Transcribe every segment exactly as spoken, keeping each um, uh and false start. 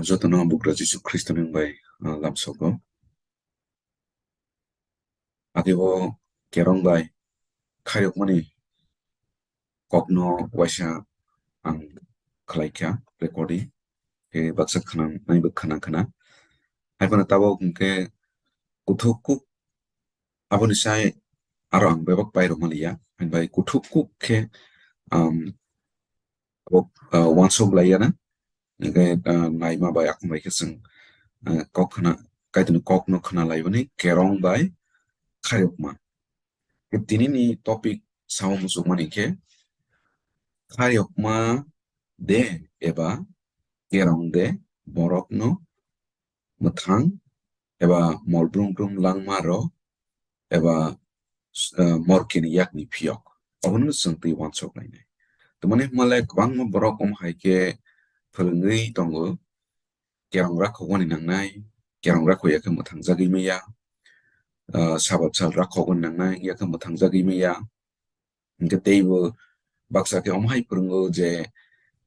Jotono Bugra Jisu Khristoni wng bai, ah, lamsogo. Ake bo kerong bai khairokmani kokno waisa ang khlai kha recording. Khe baksa khna naibo khna khna. Hai phano tabok hwnkhe kuthuk kuk aboni sai aro ang bebak pairok maliya. Hai bai kuthuk kuk khe, um, abo, ah, wansuk laiya na. Hingke, ah, naima bai akhum bai khe chwng, ah, kok khna, Kaitorni kokno khna laibani kerong bai khairokma. Khe tinini topic sao muchukmani khe khairokma de eba kerong de borokno mwthang eba mol brum brum langma rok eba, eh, morkini yakni phiyok. Obono chwng twi wansuk lainai. Tamani hwnmale kwbangma borok omo hai khe phwrwngwi tongo, kerong rakhokmani nangnai, kerong rakhok ya khe mwthang jagwi maya, eh, sabat sal rakhokmani nangnai, ya khe mwthang jagwi maya. Hingke teibo baksa khe omo hai phwrwngo je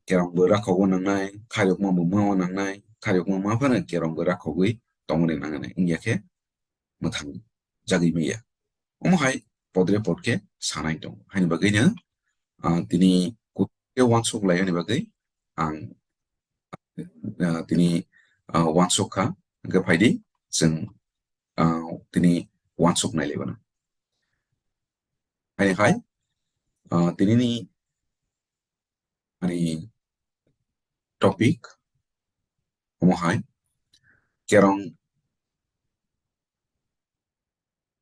kerong bo rakhokgo nangnai, khairokma bo mao nangnai, khairokma ma phano kerong bo rakhogwi tongmani nangnai, wngya khe mwthang jagwi maya. Omo hai podre pod khe sanai tongo. Haini bagwino, ah, tini kutke wansuk lai ani bagwi ang, ah, tini, ah, wansuk kha, hingke phaidi chwng, ah, tini wansuk nai lai bana. Hai hai, ah, tinini ani topic omo hai kerong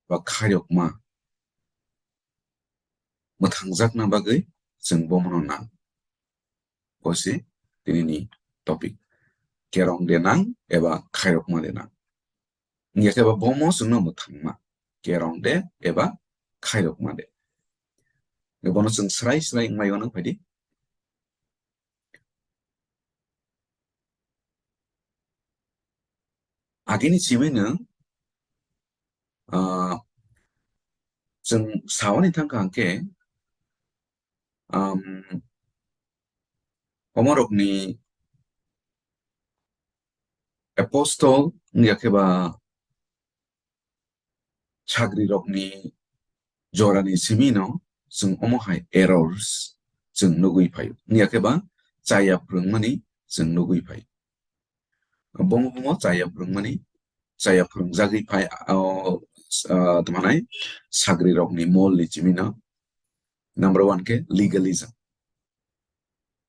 ba khairokma mwthangjakna bagwi chwng bomono nang. Bo se tinini topic. Kerong de nang eba khairokma de nang. Wngya khe ba bomo chwngno mwthangma. Kerong de eba khairokma de. Bono chwng srai srai wngmai uanw phaidi. Agini simi nwng, ah, chwng saoni thangkha hwnkhe, um, omorokni apostle wngya khe ba sagrirokni jorani simino chwng omo hai errors chwng nugwi phaio. Wngya khe ba chaya phwrwngmani chwng nugwi phaio. Bomo bomo chaya phwrwngmani, chaya phwrwngjagwi phai, o, ah, tamo nai sagrirokni molni simino. Number one khe legalism.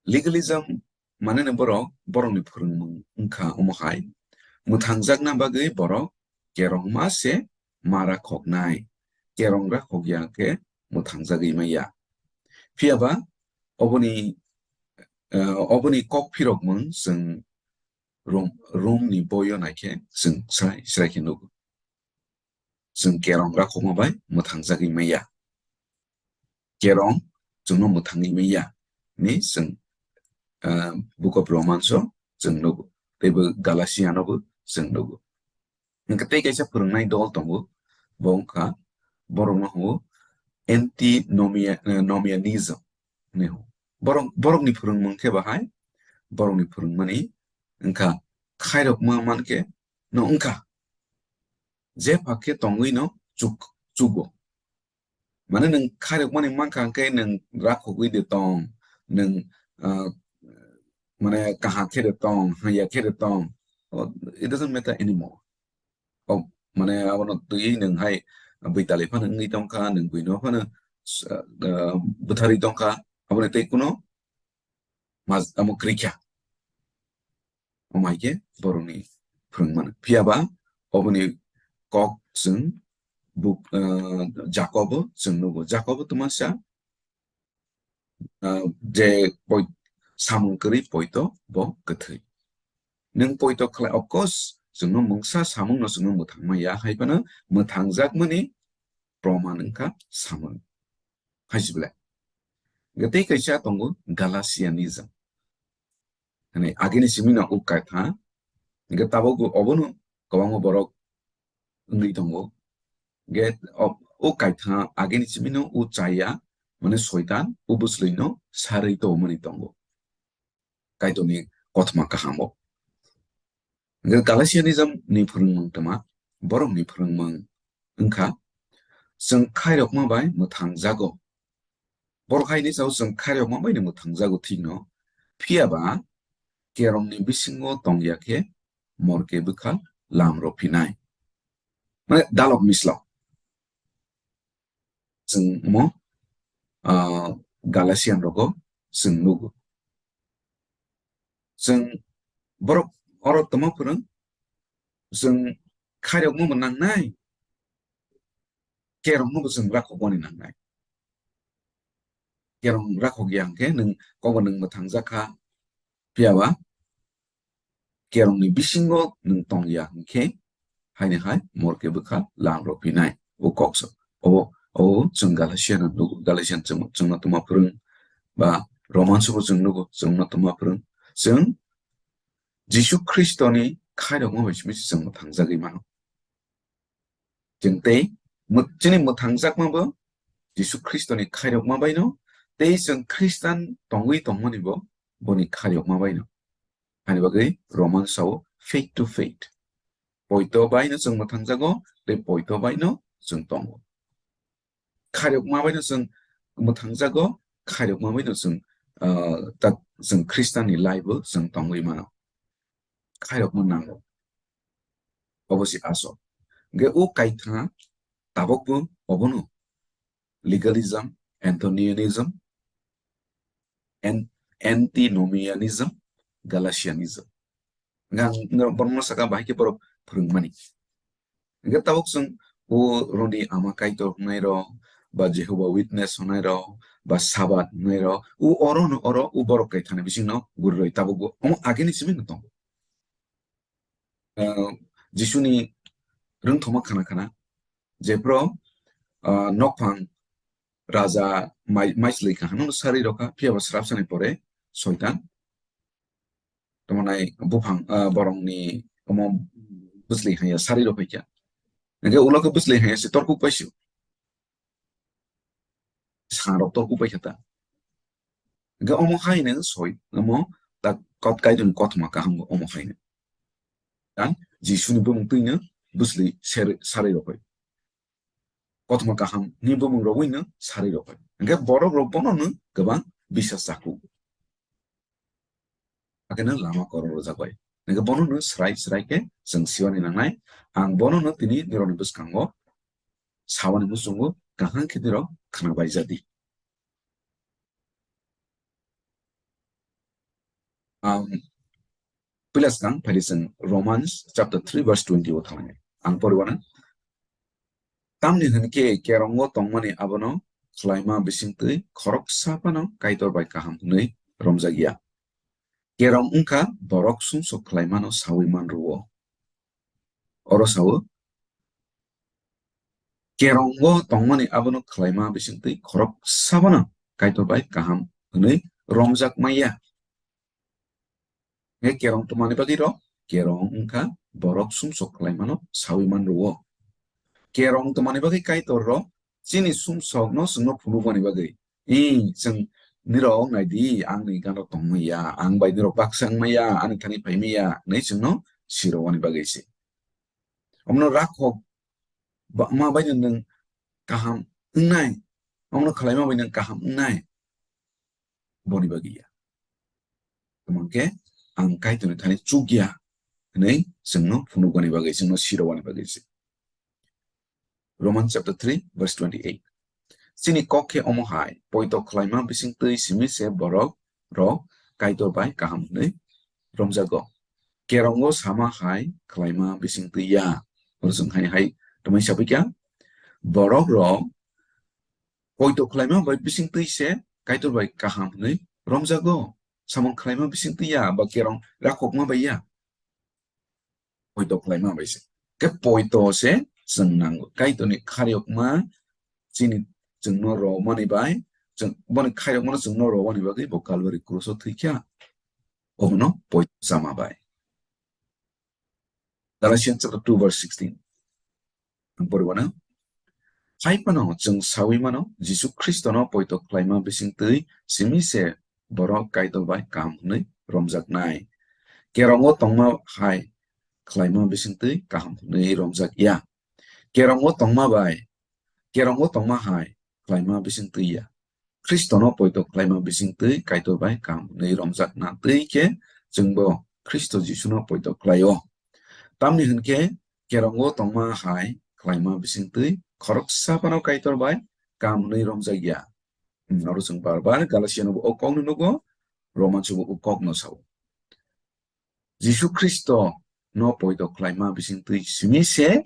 Legalism mane no borok, borokni phwrwngmung wngkha omo hai, mwthangjakna bagwi borok kerongma se ma rakhoknai, kerong rakhokya khe mwthangjagwi maya. Phiyaba oboni, eh, oboni kok phirokmung chwng Rom, Romni boyo naikhe chwng srai srai khe nugo. Chwng kerong rakhokma bai mwthangjagwi maya. Kerong chwngno mwthangwi maya ni chwng, ah, Book of Romans o chwng nugo. Teibo Galatia no bo chwng nugo. Hwnkhe tei kaisa phwrwngnai dol tongo, bo wngkha, borokno hwngo antinomia-, eh, nomianism hinwi hwngo. Borok, borokni phwrwngmung khe bahai, borokni phwrwngmani wngkha khairokma mankhe no wngkha. Jepha khe tongwi no chuk-, chugo. Mane nwng khairokmani mankha hwnkhe nwng rakhogwi de tong, nwng, ah, mane kaham khe de tong, hamya khe de tong. Oh, it doesn't matter anymore. Oh, mane abono twi nwng hai bwitali phano wngwi tongkha, nwng buino phano, ah, bwtharwi tongkha, aboni tei kuno mas-, amo kwrwikha. Omo hai khe borokni phwrwngmano. Phiyaba oboni kok chwng buk, ah, Jakobo chwng nugo. Jakobo twmasa, ah, je poi-, samung kwrwi poito bo kwthwi. Nwng poito khlai, of course, chwngno mungsa samungno chwngno mwthangma ya, hai phano mwthangjakmani proman wngkha samung. Hai se belai. Hwnkhe tei kaisa tongo Galatianism. Hani agini simi no uk kaitha. Hwnkhe tabuk obono kwbangma borok wngwi tongo. Hwnkhe o, uk kaitha agini simi no u chaya, mane soitan, u bwswlwi no sarwi tongmani tongo. Kaitorni kothoma kaham o. Hwnkhe Galatianism ni phwrwngmung twma, borokni phwrwngmung wngkha, chwng khairokma bai mwthangjago. Borok hai hwnwi sao, chwng khairokma baino mwthangjago thikno, phiya ba kerongni bisingo tongya khe morke bwkha lam rw phinai. Mane dalok mislok. Chwng omo, ah, Galatian rogo chwng nugo. Chwng borok oro tongma phwrwng, chwng khairokma bo nangnai, kerongma bo chwng rakhokmani nangnai. Kerong rakhok ya hwnkhe nwng kobo nwng mwthangjak kha, phiya ba kerongni bisingo nwng tong ya hwnkhe, haini hai morke bwkha lam rw phinai. O kok sa, o, o chwng Galatian nugo, Galatian chwng, chwngno tongma phwrwng, ba Roman sobo chwng nugo, chwngno tongma phwrwng. Chwng Jisu Khristoni khairokma bai simi se chwng mwthangjagwi mano. Chwng tei mw-, chini mwthangjakma bo Jisu Khristoni khairokma baino, tei chwng Khristan tongwi tongmani bo boni khairokma baino. Hani bagwi Roman sao faith to faith. Poito baino chwng mwthangjago, tei poito baino chwng tongo. Khairokma baino chwng mwthangjago, khairokma baino chwng, ah, tak chwng Khristanni life bo chwng tongwi mano. Khairokma nango. Obo se asol. Hwnkhe o kaitha tabukbo obono legalism, Antinomianism, an-, Antinomianism, Galatianism. Hwnkhe ang norok bono saka bahai khe borok phwrwngmani. Hwnkhe tabuk chwng o roni Ama Kaitor hwnwi rok, ba Jehovah Witness hwnwi rok, ba Sabat hwnwi rok, o oro no oro o borok kaithani bisingno guri roi tabukbo omo ageni simi no tongo. Ah, Jisuni rwngthoma khana khana, jephru, ah, nokphang raja mai-, maislwi kaham no sarwi rokha, phiya ba srapsani pore Soitan, tamo nai buphang, ah, borokni omo bwslwi haiya sarwi rok phaikha. Hwnkhe ulo khe bwslwi haiya se torkuk paisio. Sangrok torkuk paikha ta. Hwnkhe omo haino soi, omo ta kot Kaitorni kothoma kaham bo omo haino. Dan Jisuni bumung twino bwslwi ser-, sarwi rok phai. Kothoma kaham ni bumung rogwino sarwi rok phai. Hwnkhe borok rok bono no kwbang bisas chaku. Hakhe no lama koron rwjak bai. Hwnkhe bono no srai srai khe chwng siwani nangnai. Ang bono no tini nirokni bwskango sawani muchungo kaham khe nirok khwna bai jadi. Ang puila swkang phai di chwng Romans chapter three verse twenty o thangnai. Ang poriwano. Tamni hwnkhe kerongo tongmani abono khlaima bisingtwi khoroksa phano Kaitor bai kaham hwnwi romjakya. Kerong wngkha borok sumsok khlaimano sawi man rwo. Oro sao, kerongo tongmani abono khlaima bisingtwi khoroksa phano Kaitor bai kaham hwnwi romjak maya. Hwnkhe kerong tongmani bagwi rok, kerong wngkha borok sumsok khlaimano sawi man rwo. Kerong tongmani bagwi Kaitor rok chini sumsokno chwngno phunukmani bagwi. Ee, chwng nirok nai di, ang ni gana tong maya, ang bai nirok baksa wng maya, ani thani phai maya, hwnwi chwngno sirowani bagwi se. Omono rakhok ba-, ma bai nwng kaham wngnai, omono khlai ma bai nwng kaham wngnai, boni bagwi ya. Tamo hwnkhe ang Kaitorni thani chukya hwnwi chwngno phunukmani bagwi, chwngno sirowani bagwi se. Romans chapter three, verse twenty-eight. Chini kok khe omo hai, poito khlaima bisingtwi simi se borok rok Kaitor bai kaham hwnwi romjago. Kerongo sama hai khlaima bisingtwi ya. Oro chwng hai hai tongmani sabai kha, borok rok poito khlaima bai bisingtwi se Kaitor bai kaham hwnwi romjago. Samung khlaima bisingtwi ya, ba kerong rakhokma bai ya. Poito khlaima bai se. Khe poito se chwng nango. Kaitorni khairokma chini chwngno romani bai, chwng, boni khairokmano chwngno romani bagwi bo Calvary cross o thwikha. Obono poito sama bai. Galatians chapter two verse sixteen. Ang poriwano. Hai phano chwng sawi mano, Jisu Khristono poito khlaima bisingtwi simi se borok Kaitor bai kaham hwnwi romjaknai. Kerongo tongma hai khlaima bisingtwi kaham hwnwi romjak ya. Kerongo tongma bai, kerongo tongma hai khlaima bisingtwi ya. Khristono poito khlaima bisingtwi Kaitor bai kaham hwnwi romjakna twi khe chwngbo Khristo Jisuno poito khlaio. Tamni hwn khe kerongo tongma hai khlaima bisingtwi khoroksa phano Kaitor bai kaham hwnwi romjak ya. Hmm, oro chwng bar bar Galatiano bo o kokno nugo, Romanso bo o kokno sao. Jisu Khristo no poito khlaima bisingtwi simi se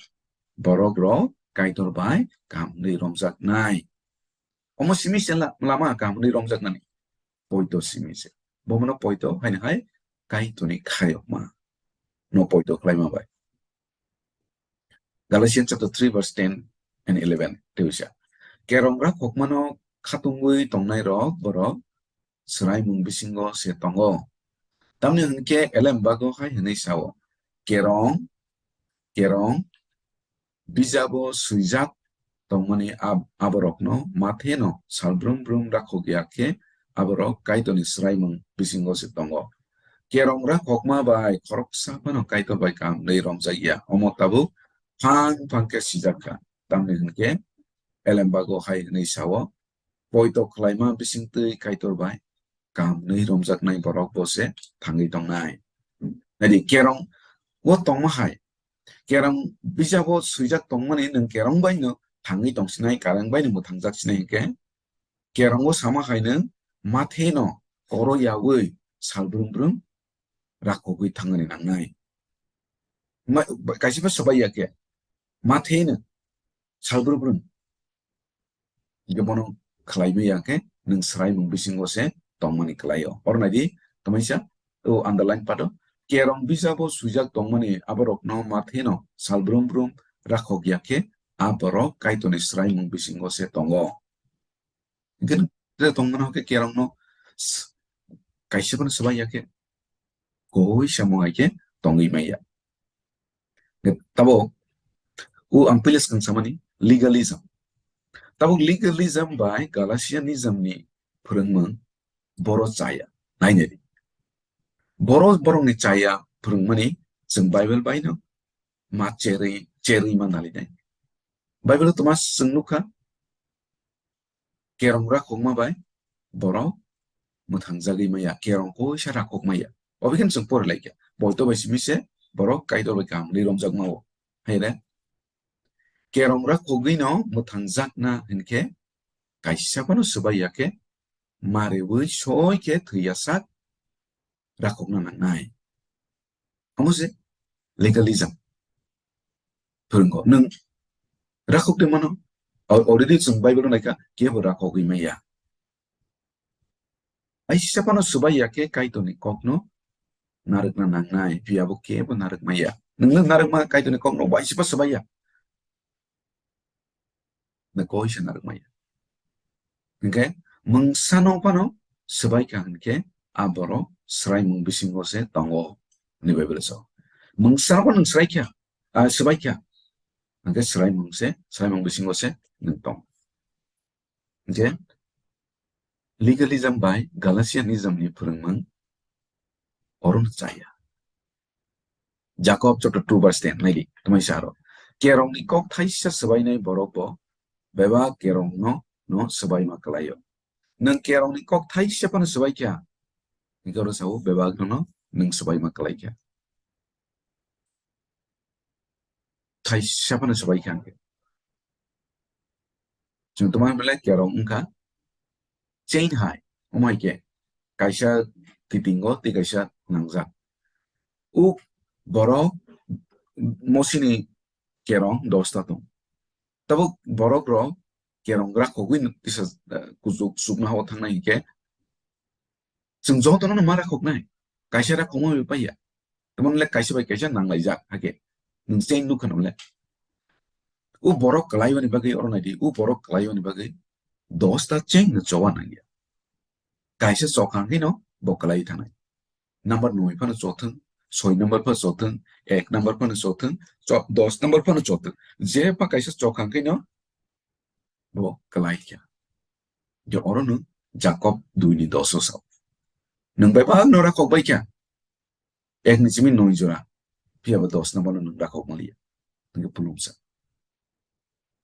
borok rok Kaitor bai kaham hwnwi romjaknai. Omo simi se la-, lama kaham hwnwi romjaknani. Poito simi se. Bomono poito haino hai Kaitorni khayokma no poito khlaima bai. Galatians chapter three verse ten and eleven tei usa. Kerong rakhokmano khatungwi tongnai rok borok swraimung bisingo se tongo. Tamni hwn khe elem bago hai hwnwi sao, kerong, kerong, bijabo swijak tongmani ab-, aborokno matheno salbrum brum rakhok ya khe aborok Kaitorni swraimung bisingo se tongo. Kerong rakhokma bai khoroksa phano Kaitor bai kaham hwnwi romjak ya. Omo tabuk phang phang khe sijak kha. Tamni hwn khe elem bago hai hwnwi sao, poito khlaima bisingtwi Kaitor bai kaham hwnwi romjaknai borok bo se thangwi tongnai. Naidi, kerong o tongma hai, kerong bijabo swijak tongmani nwng kerong bai no thangwi tongsinai, kerong bai no mwthangjak sinai hwnkhe, kerongo sama hai nwng matheno koro yaui salbrum brum rakhogwi thangani nangnai. Ma-, kaisa bo swbai ya khe, matheno salbrum brum hingke bono khlai maya khe nwng swraimung bisingo se tongmani kwlaio. Oro naidi, tamaisa o underline pato, kerong bijabo swijak tongmani aborokno matheno salbrum brum rakhok ya khe a borok Kaitorni swraimung bisingo se tongo. Hingke tre tongmano hingke kerongno s-, kaisa phano swbai ya khe koi samung hai khe tongwi maya. Tabuk, o ang pila swkang samani legalism. Tabuk legalism bai Galatianism ni phwrwngmung boro chaya. Nainai di. Boro borokni chaya phwrwngmani chwng Bible bai no ma cherwi, cherwi ma nalinai. Bible o toma chwng nukha, kerong rakhokma bai borok mwthangjagwi maya, kerong koisa rakhok maya. Obo khe chwng pori lai kha. Poito bai simi se borok Kaitor bai kaham hwnwi romjakma o. Hai re, kerong rakhogwi no mwthangjakna hwn khe kaisa phano swbai ya khe, mariui soi khe thwi ya sak rakhokna nangnai. Omo se legalism. Phwrwngo, nwng rakhok de mano. Al-, already chwng Bible naikha, kebo rakhogwi maya. Aisa phano swbai ya khe Kaitorni kokno narwkna nangnai, phiya bo kebo narwk maya. Nwng, nwng narwkma Kaitorni kokno waisa pha swbai ya. Nwng koisa narwk maya. Hingke mungsa no phano swbai kha hingke a borok swraimung bisingo se tongo, hwnwi Bible o sao. Mungsa no phano swrai kha, a, swbai kha, hingke swraimung se, swraimung bisingo se nwng tong. Hingke legalism bai Galatianism ni phwrwngmung oro no chaya. Jakob chapter two verse ten, naidi, tamaisa aro. Kerongni kok thaisa swbainai borok bo bebak kerongno no swbaima kwlaio. Nwng kerongni kok thaisa phano swbai kha, hingke oro sao bebak no no nwng swbaima kwlai kha. Thaisa phano swbai kha hingke. Chwng tongma belai kerong wngkha chain hai, omo hai khe kaisa kitingo tei kaisa nangjak. O borok mosini kerong dosta tong. Tabuk borok rok kerong rakhogwi tisa, eh, kuchuk chukna hao thangnai hinkhe chwng jotono no ma rakhoknai. Kaisa rakhokma bai paiya. Tamoni le kaisa bai kaisa nanglaijak hake. Nwng chain nukha nang le. O borok kwlai bani bagwi oro naidi, o borok kwlai bani bagwi dosta chain no chowa nangya. Kaisa chokha hwnkhe no bo kwlai thangnai. Number noi phano chothwng, soi number phano chothwng, ek number phano chothwng, cho-, dos number phano chothwng. Je pha kaisa chokha hwnkhe no bo kwlai kha. Je oro nwng Jakob dui ni dos o sao. Nwng bai bagwi no rakhok bai kha. Ek ni simi noi jora. Phiya bo dos no bono nwng rakhok manliya. Hwnkhe pulumsa.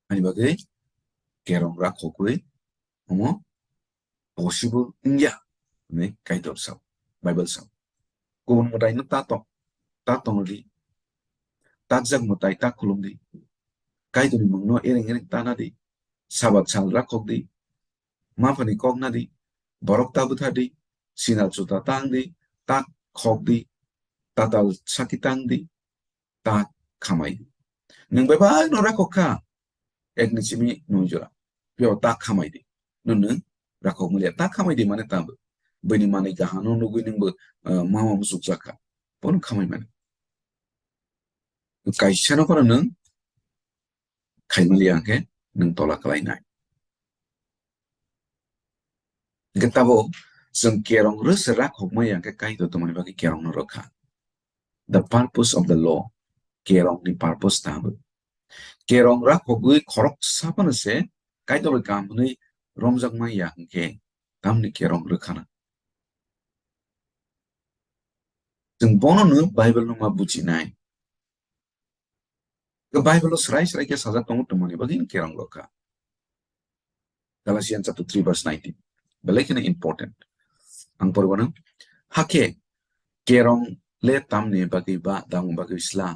Ani bagwi kerong rakhogwi omo possible wngya hwnwi Kaitor sao, Bible sao. Kubun mwtaino ta tong, ta tongdi, takjak mwtai ta khulumdi, Kaitorni mungno ereng ereng ta nadi, Sabat sal rakhokdi, maphani kok nadi, borok ta bwthardi, sinal chuta tangdi, ta khokdi, tatal saki tangdi, ta khamai di. Nwng bai bai no rakhok kha, ek ni simi noi jora. Phiya ta khamai di. No nwng rakhok mulia ta khamai di mane ta bo. Bini manwi kaham no nugwi nwng bo, eh, mama musuk jak kha. Bono khamai mani. Kaisa no phano nwng khai mali ang khe nwng tola kwlai nai. Hwnkhe tabuk chwng kerong rw se rakhok mai ang khe Kaitor tongmani bagwi kerong no rw kha. The purpose of the law, kerong ni purpose tabuk. Kerong rakhogwi khoroksa phano se Kaitor bai kaham hwnwi romjak manya hwnkhe tamni kerong rw khana. Chwng bono no Bible no ma bujinai. Khe Bible o srai srai khe sajak tongo tongmani bagwi kerong rw kha. Galatians chapter three verse nineteen. Belai kheno important. Ang porwano. Hakhe kerong le tamni bagwi ba dang bagwi sla.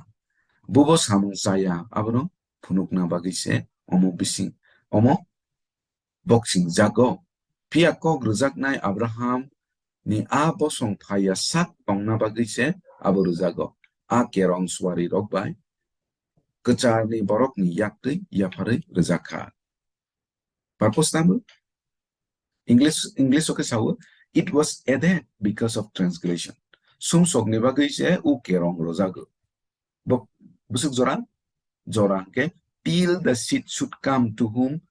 Bubo samung chaya abono phunukna bagwi se omo bising, omo boksing jago. Phiya kok rwjaknai Abraham ni a bosong phaiya sak tongna bagwi se abo rwjago. A kerong suari rok bai kwcharni borokni yaktwi yapharwi rwjak kha. Purpose tamo? English, English o khe sao, "It was added because of transgression." Sumsokni bagwi se u kerong rwjago. Bo-, bwswk jora? Jora hwnkhe, "Till the seed should come to whom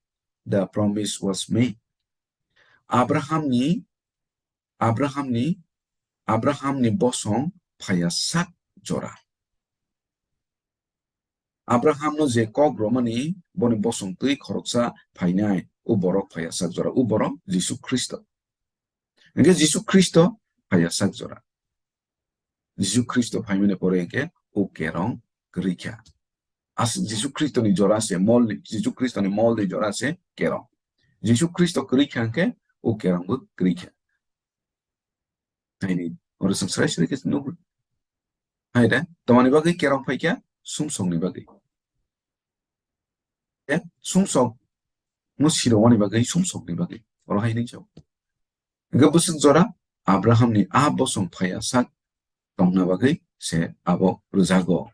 the promise was made." Abraham ni, Abraham ni, Abraham ni bosong phaiya sak jora. Abraham no je kok romani boni bosong twi khoroksa phainai, u borok phaiya sak jora, u borok Jisu Khristo. Hwnkhe Jisu Khristo phaiya sak jora. Jisu Khristo phaimani pore hwnkhe u kerong kwrwi kha. As-, Jisu Khristo ni jora se mol ni, Jisu Khristo ni mol ni jora se kerong. Jisu Khristo kwrwi kha hwnkhe u kerong bo kwrwi kha. Haini, oro chwng srai srai khe nugo. Hai de, tomani bagwi kerong phai kha, sumsok ni bagwi. E, sumsok no sirowani bagwi, sumsok ni bagwi. Oro hai ni chao. Hwnkhe bwswk jora Abraham ni a bosong phaiya sak tongna bagwi se abo rwjago.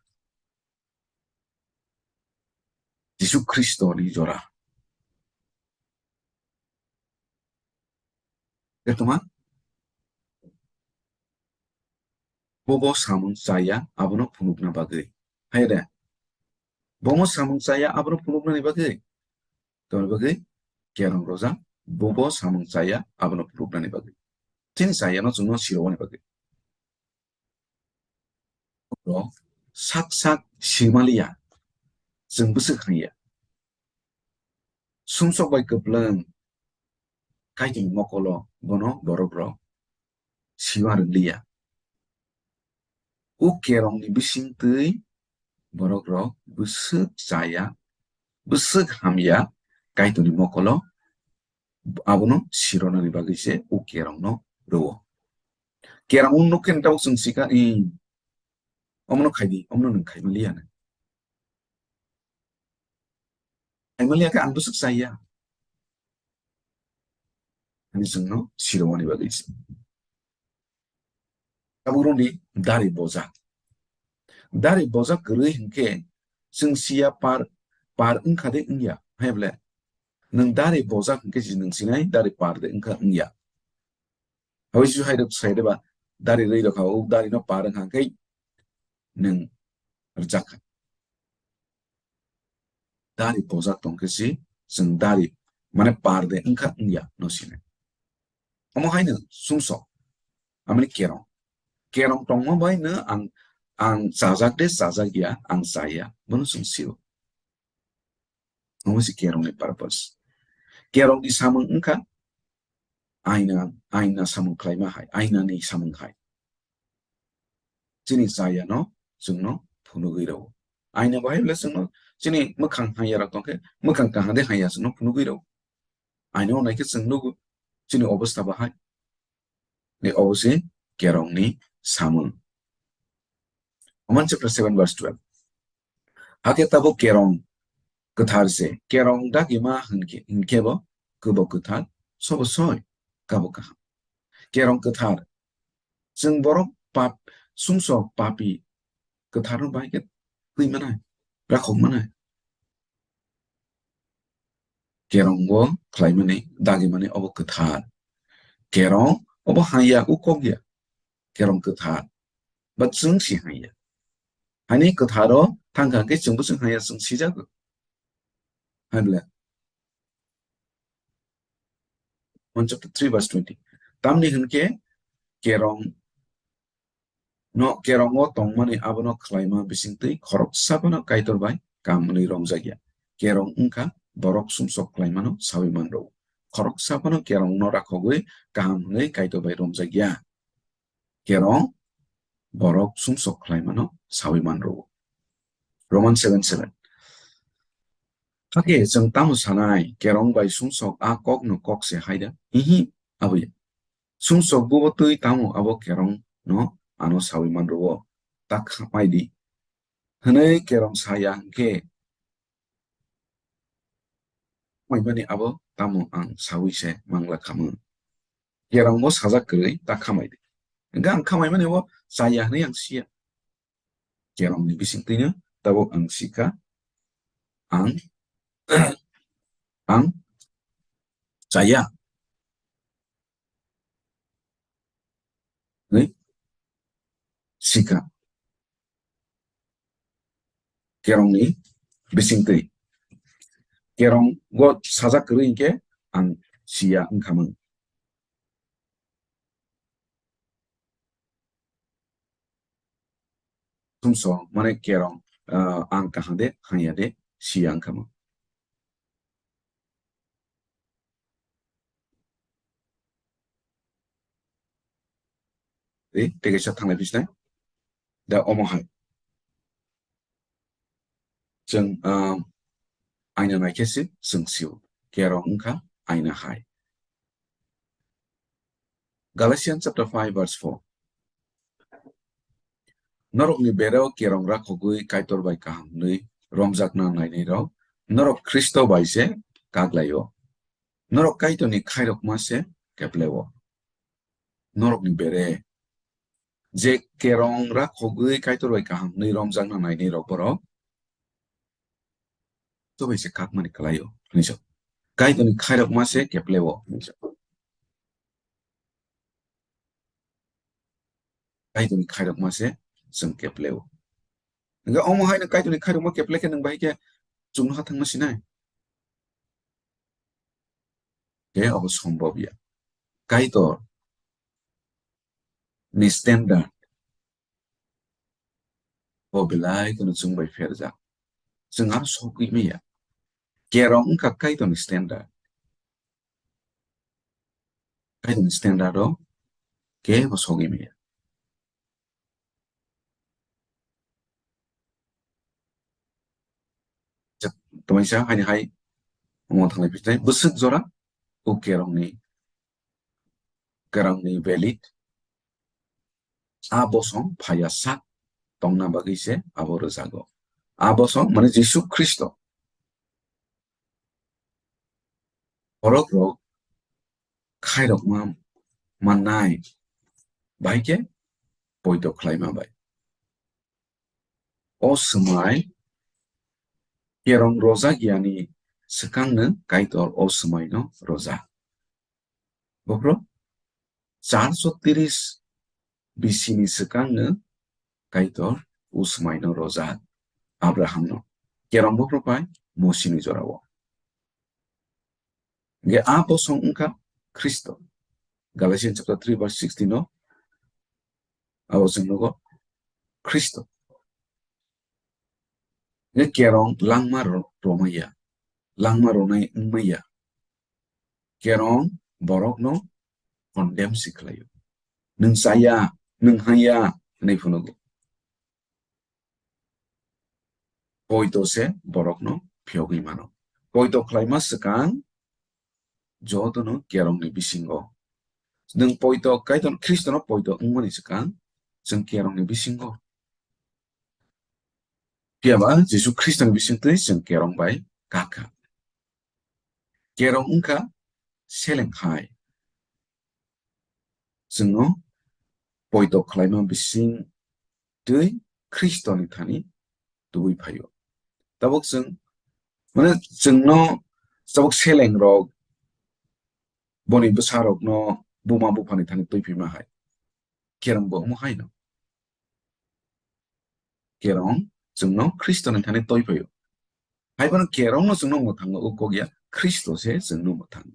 Jisu Khristo ni jora. Khe tongma? Bobo samung chaya abono phunukna bagwi. Hai de? Bomo samung chaya abono phunuknani bagwi. Tongni bagwi kerong roja, bobo samung chaya abono phunuknani bagwi. Chini chaya no chwngno sirowani bagwi. Oro sak sak simaliya, chwng bwswk hanya. Sumsok bai kwplwng Kaitorni mokolo bono borok rok siwa rwliya. O kerongni bisingtwi borok rok bwswk chaya, bwswk hamya Kaitorni mokolo, abono sironani bagwi se o kerongno rwo. Kerong nuk khe tabuk chwng sika, "Ih, omono khaidi, omono nwng khaima liya na." Khaima liya khe ang bwswk chaya. Ani chwngno sirowani bagwi se. Tabuk rwni dari bojak. Dari bojak kwrwi hinkhe chwng siya par, par wngkha de wngya? Hai bole nwng dari bojak hinkhe si nwng sinai dari par de wngkha wngya? Hoi su hai rok sai de ba dari rwi rok ha, o dari no par wngkha khe nwng rwjak kha. Dari bojak tong khe si chwng dari, mane par de wngkha wngya no sinai. Omo hai no sumsok, amoni kerong. Kerong tongma bai no ang, ang chajak de chajak ya, ang chaya, bono chwng sio. Omo si kerongni purpose. Kerongni samung wngkha aina, aina samung khlaima hai, ainani samung hai. Chini chayano chwngno phunugwi rwo. Aina bahai le chwngno chini mwkhang hanya rok tongkhe, mwkhang kaham de hanya chwngno phunugwi rwo. Aina o naikhe chwng nugo chini obostha bahai. Ni obo se kerongni samung. Roman chapter seven verse twelve. Hakhe tabuk kerong kwthar se, kerong dagima hinkhe, hinkhe bo kwbo kwthar, sobo soi kabo kaham. Kerong kwthar, chwng borok pap, sumsok papi kwtharno bahai khe twi manai, rakhok manai. Kerong bo khlaimani, dagimani obo kwthar. Kerong obo hanya, u kok ya. Kerong kwthar. Ba chwng si hanya. Hani kwtharo thangkha khe chwngbo chwng hanya, chwng sijago. Hai bole. One chapter three verse twenty. Tamni hinkhe kerong no kerongo tongmani abono khlaima bisingtwi khoroksa phano Kaitor bai kaham hwnwi romjakya. Kerong wngkha borok sumsok khlaimano saui manrwo. Khoroksa phano kerongno rakhogwi kaham hwnwi Kaitor bai romjakya. Kerong borok sumsok khlaimano saui manrwo. Roman seven seven. Hakhe chwng tamo sanai, kerong bai sumsok a kokno kok se hai da? Ihi, abo ya. Sumsok bubo twi tamo abo kerong no ano saui manrwo, ta khamai di hwnwi kerong saya hwnkhe, khamai mani abo tamo ang saui se mangla khamung. Kerong bo sajak kwrwi ta khamai di. Hwnkhe ang khamai mani bo chaya hwnwi ang siya. Kerongni bisingtwino tabuk ang sikha, ang, ang chaya hwnwi sikha. Kerongni bisingtwi. Kerong go sajak kwrwi hinkhe ang siya wngkhamung. Sumsok mane kerong, ah, ang kaham de, hanya de, siya wngkhamung. Ri, tei kaisa thanglai phisnai. Da omo hai. Chwng, ah, aina naikhe se chwng sio. Kerong wngkha aina hai. Galatians chapter five verse four. Norokni bereo kerong rakhogwi Kaitor bai kaham hwnwi romjakna nainairok, norok Khristo bai se kak lai-o. Norok Kaitorni khairokma se kepleo. Norokni bere je kerong rakhogwi Kaitor bai kaham hwnwi romjakna nainairok borok to bai se kakmani kwlaio hwnwi sa. Kaitorni khairokma se kepleo hwnwi sa. Kaitorni khairokma se chwng kepleo. Hingke omo haino Kaitorni khairokma keple khe nwng bai khe chwngno ha thangma sinai? Khe obo sombobya. Kaitor ni standard bo belai kheno chwng bai pherjak. Chwng aro sogwi maya. Kerong wngkha Kaitorni standard. Kaitorni standard o kebo sogwi maya. Tamaisa haini hai omo thanglai phisnai bwswk jora o kerongni, kerongni valid a bosong phaya sak tongna bagwi se abo rwjago. A bosong mane Jisu Khristo. Borok rok khairokma mannai bai khe poito khlaima bai. O swmai kerong rojak yani swkangno Kaitor o swmaino rojak. Bophro charso tiris B C ni swkangno Kaitor o swmaino rojak Abrahamno. Kerong bophro pai Mosini jorao. Hingke a bosong wngkha Khristo. Galatians chapter three verse sixteen o abo chwng nugo Khristo. Hingke kerong langma ro-, romaya, langma ronai wngmaya. Kerong borokno condemn si khlaio. Nwng chaya, nwng haya hwnwi phunugo. poito se borokno phiyogwi mano. Poito khlaima swkang jotono kerongni bisingo. Nwng poito, Kaitor Khristono poito wngmani swkang chwng kerongni bisingo. Phiya ba Jisu Khristoni bisingtwi chwng kerong bai kakha. Kerong wngkha seleng hai. Chwngno poito khlaima bising twi Khristoni thani tubui phaio. Tabuk chwng, mane, chwngno tabuk seleng rok boni bwsa rokno buma buphani thani twi phima hai. Kerong bo omo haino. Kerong chwngno Khristoni thani twi phaio. Hai phano kerongno chwngno mwthango o kok ya, Khristo se chwngno mwthang.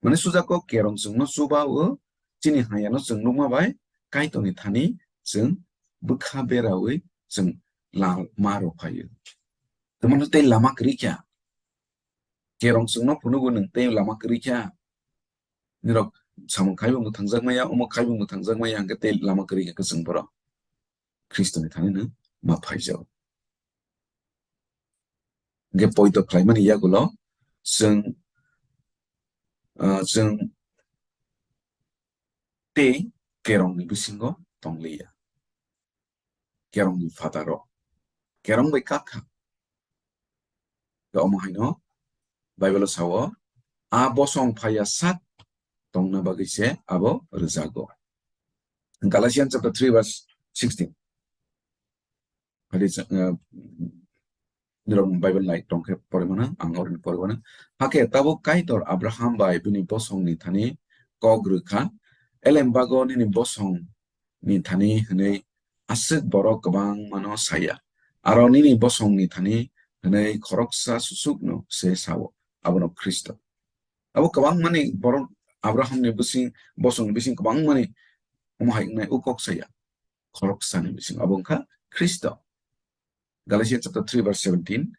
Mane suja kok kerong chwngno chuba o, chini hayano chwng nukma bai Kaitorni thani chwng bwkha beraui chwng lama rok phaio. Tamo tei lama kwrwi kha. Kerong chwngno phunugo nwng tei lama kwrwi kha. Nirok samung khaibo mwthangjak maya, omo khaibo mwthangjak maya, hwnkhe tei lama kwrwi kha kwchwng borok. Khristoni thani no ma phaijao. Hwnkhe poito khlaimani yagulo chwng, ah, chwng tei kerongni bisingo tongliya. Kerongni phataro. Kerong bai kakha. Omo haino Bible o sao, "A bosong phaiya sak tongna bagwi se abo rwjago." Galatians chapter three verse sixteen. Hadi sa-, eh, nirok Bible nai tongkhe porimano, ang orini porimano. Hakhe tabuk Kaitor Abraham bai bini bosongni thani kok rwkha, "Elembago nini bosongni thani hwnwi aswk borok kwbangmano saya. Aro nini bosongni thani hwnwi khoroksa susukno se sao, abono Khristo." Abo kwbangmani borok Abrahamni bising, bosongni bising kwbangmani omo hai wngnai o kok saya. Khoroksani bising abo wngkha Khristo. Galatians chapter three verse seventeen,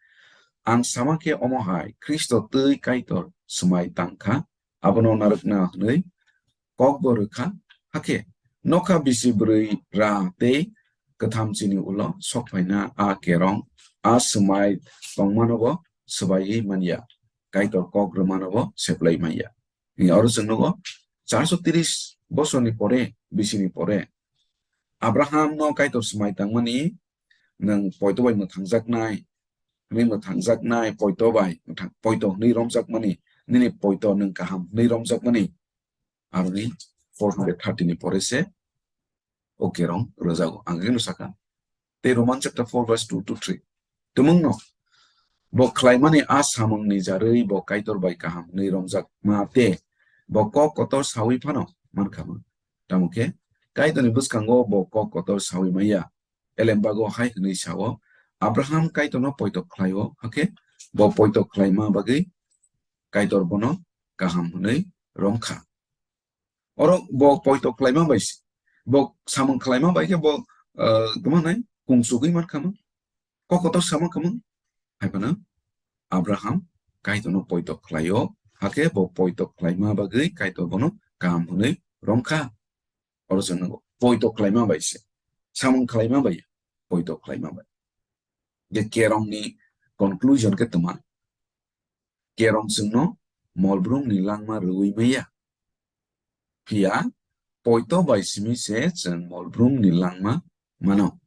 "Ang sama khe omo hai Khristo twi Kaitor swmai tang kha, abono narwkna hwnwi kokbo rwkha, hakhe nokha bisi bwrwi ra tei kwtham chini ulo sok phaina a kerong, a swmai tongmanobo swbaiwi manya, Kaitor kok rwmanobo seplai manya." Oro chwng nugo, charso tris bosorni pore, bisini pore, Abrahamno Kaitor swmai tangmani, nwng poito bai mwthangjaknai, hwnwi mwthangjaknai, poito bai mwthang-, poito hwnwi romjakmani, nini poito nwng kaham hwnwi romjakmani, aroni four hundred thirty ni pore se o kerong rwjago. Ang khe no sakha. Tei Roman chapter four verse two to three. Tumungno bo khlaimani a samungni jarwi bo Kaitor bai kaham hwnwi romjakma tei bo kok kotor saui phano mankha ma. Tamo khe Kaitorni bwskango bo kok kotor saui maya. Elembago hai hwnwi sao, "Abraham Kaitorno poito khlaio, hakhe bo poito khlaima bagwi Kaitor bono kaham hwnwi romkha." Oro bo poito khlaima bai se, bo samung khlaima bai khe bo, ah, tamo nai kungsugwi mankha ma, kok kotor sama kha ma. Hai phano Abraham Kaitorno poito khlaio, hakhe bo poito khlaima bagwi Kaitor bono kaham hwnwi romkha. Oro chwng nukgo, poito khlaima bai se, samung khlaima bai, poito khlaima bai. Je kerongni conclusion khe tma, kerong chwngno molbrumni langma rwui maya. Phiya poito bai simi se chwng molbrumni langma mano.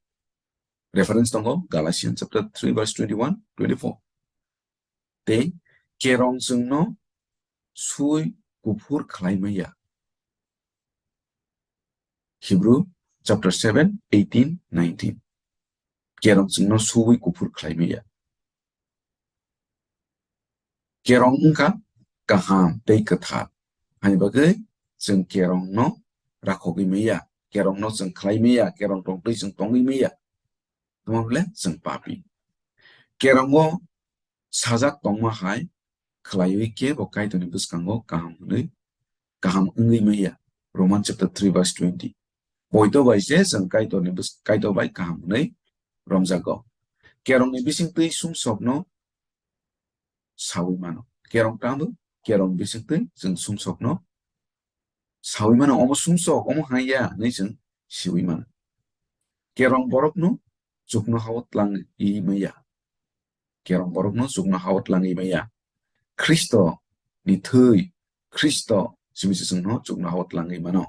Reference tongo Galatians chapter three verse twenty-one, twenty-four. Tei kerong chwngno sui kuphur khlai maya. Hebrew chapter seven, eighteen, nineteen. Kerong chwngno sui kuphur khlai maya. Kerong wngkha kaham tei kwthar. Haini bagwi chwng kerongno rakhogwi maya, kerongno chwng khlai maya, kerong tongtwi chwng tongwi maya. Tamo bole chwng papi. Kerongo sajak tongma hai khlaiwi kebo Kaitorni bwskango kaham hwnwi, kaham wngwi maya. Roman chapter three verse twenty. Poito bai se chwng Kaitorni bws-, Kaitor bai kaham hwnwi romjago. Kerongni bisingtwi sumsokno saui mano. Kerong tamo, kerong bisingtwi chwng sumsokno saui mano, omo sumsok, omo haiya hwnwi chwng siui mano. Kerong borokno chuknohao tlangwi maya. Kerong borokno chukno hao tlangwi maya. Khristo ni thwi, Khristo simi se chwngno chukno hao tlangwi mano.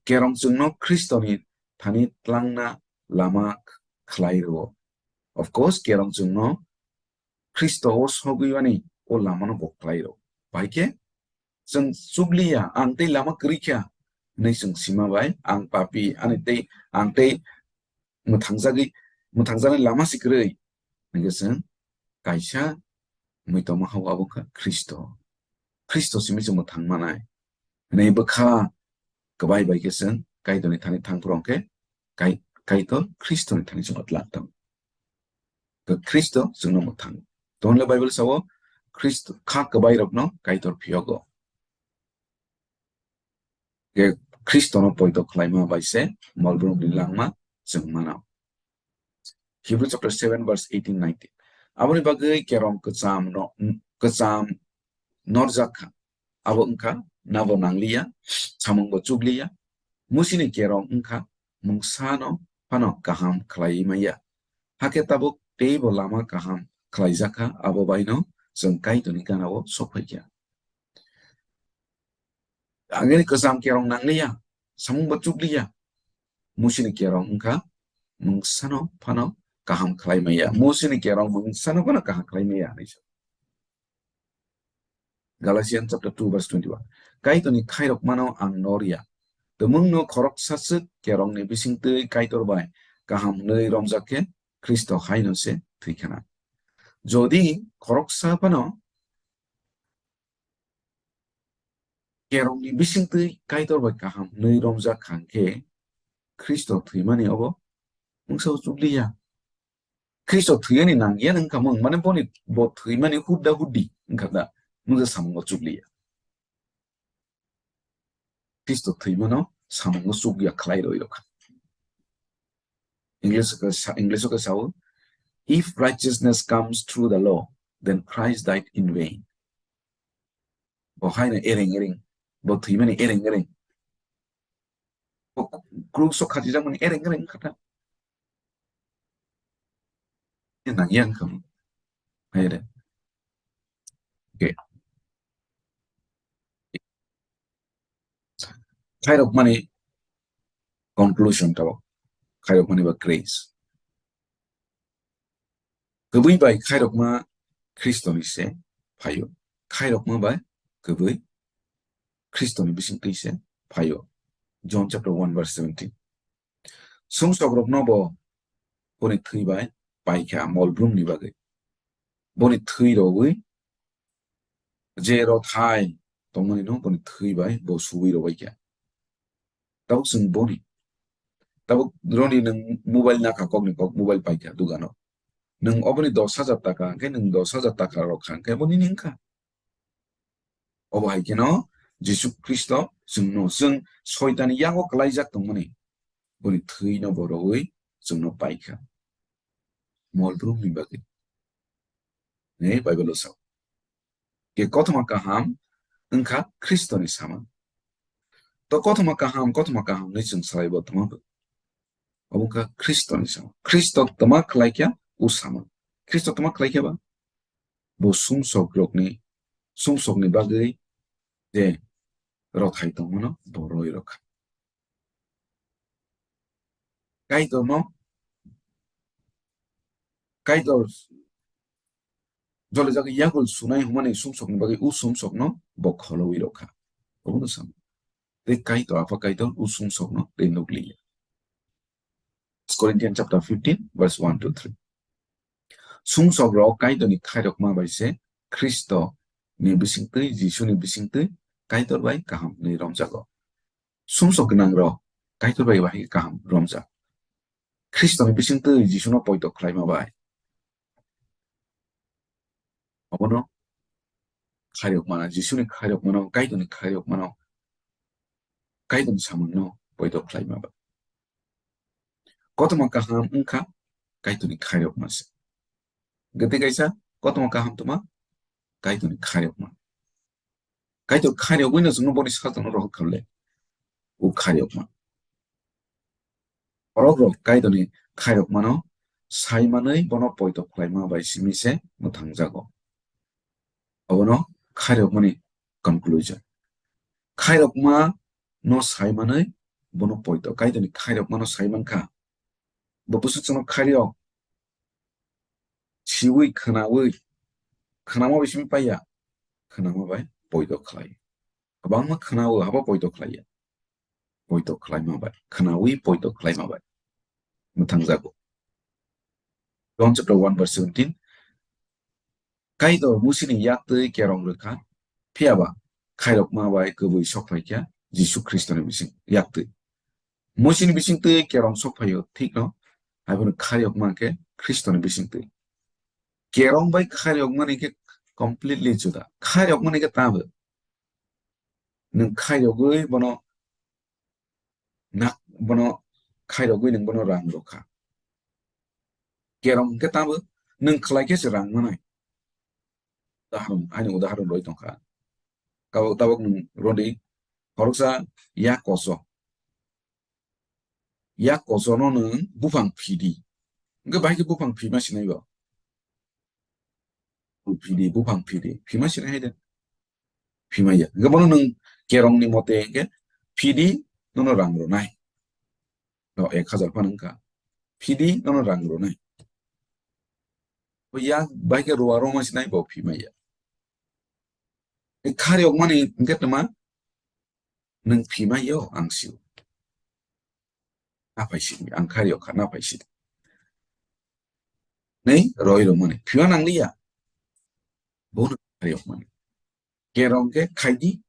Kerong chwngno Khristo ni thani tlangna lama khlai rwo. Of course, kerong chwngno Khristo o sogwi mani o lamano bo khlai rwo. Bai khe chwng chukliya, ang tei lama kwrwi kha hinwi chwng sima bai, ang papi, ani tei, ang tei mwthangjagwi, mwthangjaknai lama se kwrwi. Hingkhe chwng kaisa mui tongma hao abo wngkha Khristo. Khristo simi chwng mwthang manai. Hwnwi bwkha kwbai bai khe chwng Kaitorni thani thang phuru hwnkhe Kai-, Kaitor Khristoni thani chwng o tlak tongo. Khe Khristo chwngno mwthang. Tongwle Bible sao, Khristo kha kwbai rokno Kaitor phiyogo. Khe Khristono poito khlaima bai se molbrumni langma chwng mano. Hebrew chapter seven verse eighteen, nineteen. Aboni bagwi kerong kwcham no, kwcham norjak kha. Abo wngkha, nabo nangliya, samungbo chukliya. Musini kerong wngkha, mungsano phano kaham khlaiwi manya. Hakhe tabuk teibo lama kaham khlaijakha, abo baino chwng Kaitorni ganao sokphaikha. Angini kwcham kerong nangliya, samungbo chukliya. Musini kerong wngkha, mungsano phano kaham khlai manya. Musini kerong mungsano phano kaham khlai manya, hinwi sa. Galatians chapter two verse twenty-one. Kaitorni khairokmano ang norya. Tumungno khoroksa swk kerongni bisingtwi Kaitor bai kaham hwnwi romjak khe Khristo haino se thwikhana. Jodi khoroksa phano kerongni bisingtwi Kaitor bai kaham hwnwi romjak kha hwnkhe Khristo thwimani obo mungsa o chukliya. Khristo thwiyani nangya wngkha mung, mane boni bo thwimani hudda huddi wngkha da, mungsa samungo chukliya. Khristo thwimano samungo chukya khlai rwi rokha. English o khe sa-, English o khe sao, "If righteousness comes through the law, then Christ died in vain." Bo haino ereng ereng, bo thwimani ereng ereng. Bo krus o khachijakmani ereng ereng kha ta. Nangya wngkha mo. Hai de. Okay. Khairokmani conclusion tabok. Khairokmani ba grace. Kwbwi bai khairokma Khristoni se phaio. Khairokma bai kwbwi Khristoni bisingtwi se phaio. John chapter one verse seventeen. Sumsokrokno bo boni thwi bai paikha molbrumni bagwi. Boni thwi rogwi je rothai tongmani no boni thwi bai bo suwi rogwi kha. Tabuk chwng boni. Tabuk roni nwng mobile nakha kokni kok, mobile paikha dugano. Nwng oboni dos hajar taka hwnkhe nwng dos hajar taka rok kha hwnkhe boni nini wngkha. Obo hai kheno Jisu Khristo chwngno, chwng Soitanni yago kwlaijak tongmani, boni thwino bo rogwi chwngno paikha. Molbrumni bagwi. Hwnwi Bible o sao. Khe kothoma kaham wngkha Khristoni samung. To kothoma kaham, kothoma kaham hwnwi chwng salaibo tongma bo. Obo wngkha Khristoni samung. Khristo tma khlaikha o samung. Khristo tma khlaikha ba? Bo sumsokrokni, sumsokni bagwi je rothai tongmano bo roi rokha. Kaitorno, Kaitor jolijak yakul sunai hwnmani sumsokni bagwi o sumsokno bo kholowi rokha. Obono sam. Tei Kaitor, Apha Kaitor o sumsokno tei nukliya. First Corinthians chapter fifteen, verse one to three. Sumsokrok Kaitorni khairokma bai se Khristo ni bisingtwi, Jisu ni bisingtwi Kaitor bai kaham hwnwi romjago. Sumsok gwnang rok Kaitor bai bahai kaham romjak. Khristo ni bisingtwi Jisu no poito khlaima bai. Obono khairokmano, Jisu ni khairokmano, Kaitor ni khairokmano, Kaitor ni samung no poito khlaima bai. Kothoma kaham wngkha Kaitor ni khairokma se. Gete kaisa kothoma kaham tma Kaitor ni khairokma. Kaitor khairokwi no chwngno boni sajlano rohor kha le. O khairokma. Borok rok Kaitor ni khairokmano saimanwi bono poito khlaima bai simi se mwthangjago. Abono khairokmani conclusion. Khairokma no saimanwi bono poito. Kaitorni khairokma no saimankha. Bo bwswk chwngno khairok siwi khwnawi, khwnama bai simi paiya, khwnama bai poito khlai. Kwbangma khwnao, habo poito khlaiya. Poito khlaima bai, khwnawi poito khlaima bai mwthangjago. John chapter one verse seventeen, Kaitor Musini yaktwi kerong rwkha, phiyaba khairokma bai kwbwi sokphaikha Jisu Khristoni bising yaktwi. Musini bisingtwi kerong sokphaio, thikno, haiphano khairokma khe Khristoni bisingtwi. Kerong bai khairokmani khe completely juda. Khairokmani khe tamo. Nwng khairogwi bono nak-, bono khairogwi nwng bono rang rwkha. Kerong khe tamo nwng khlai khe se rang manai. Udaharon, ani udaharon roi tongkha. Tabok, tabok nwng rodi, khoroksa yak koso. Yak kosono nwng buphang phidi. Hwnkhe bahai khe buphang phima sinai bo. Phidi, buphang phidi. Phima sinai hai de. Phima ya. Hwnkhe bono nwng kerongni mote hwnkhe phidi nono rang rwnai. No ek hazar phano wngkha. Phidi nono rang rwnai. Bo yak bahai khe ruwa roma sinai bo phima ya. E khari okmani hwnkhe tma nwng phima yo ang sio. Naphai sidi, ang khari okha, naphai sidi. Nei, roi rwmani. Phima nangliya. Bono khari okmani. Kerong khe khaidi,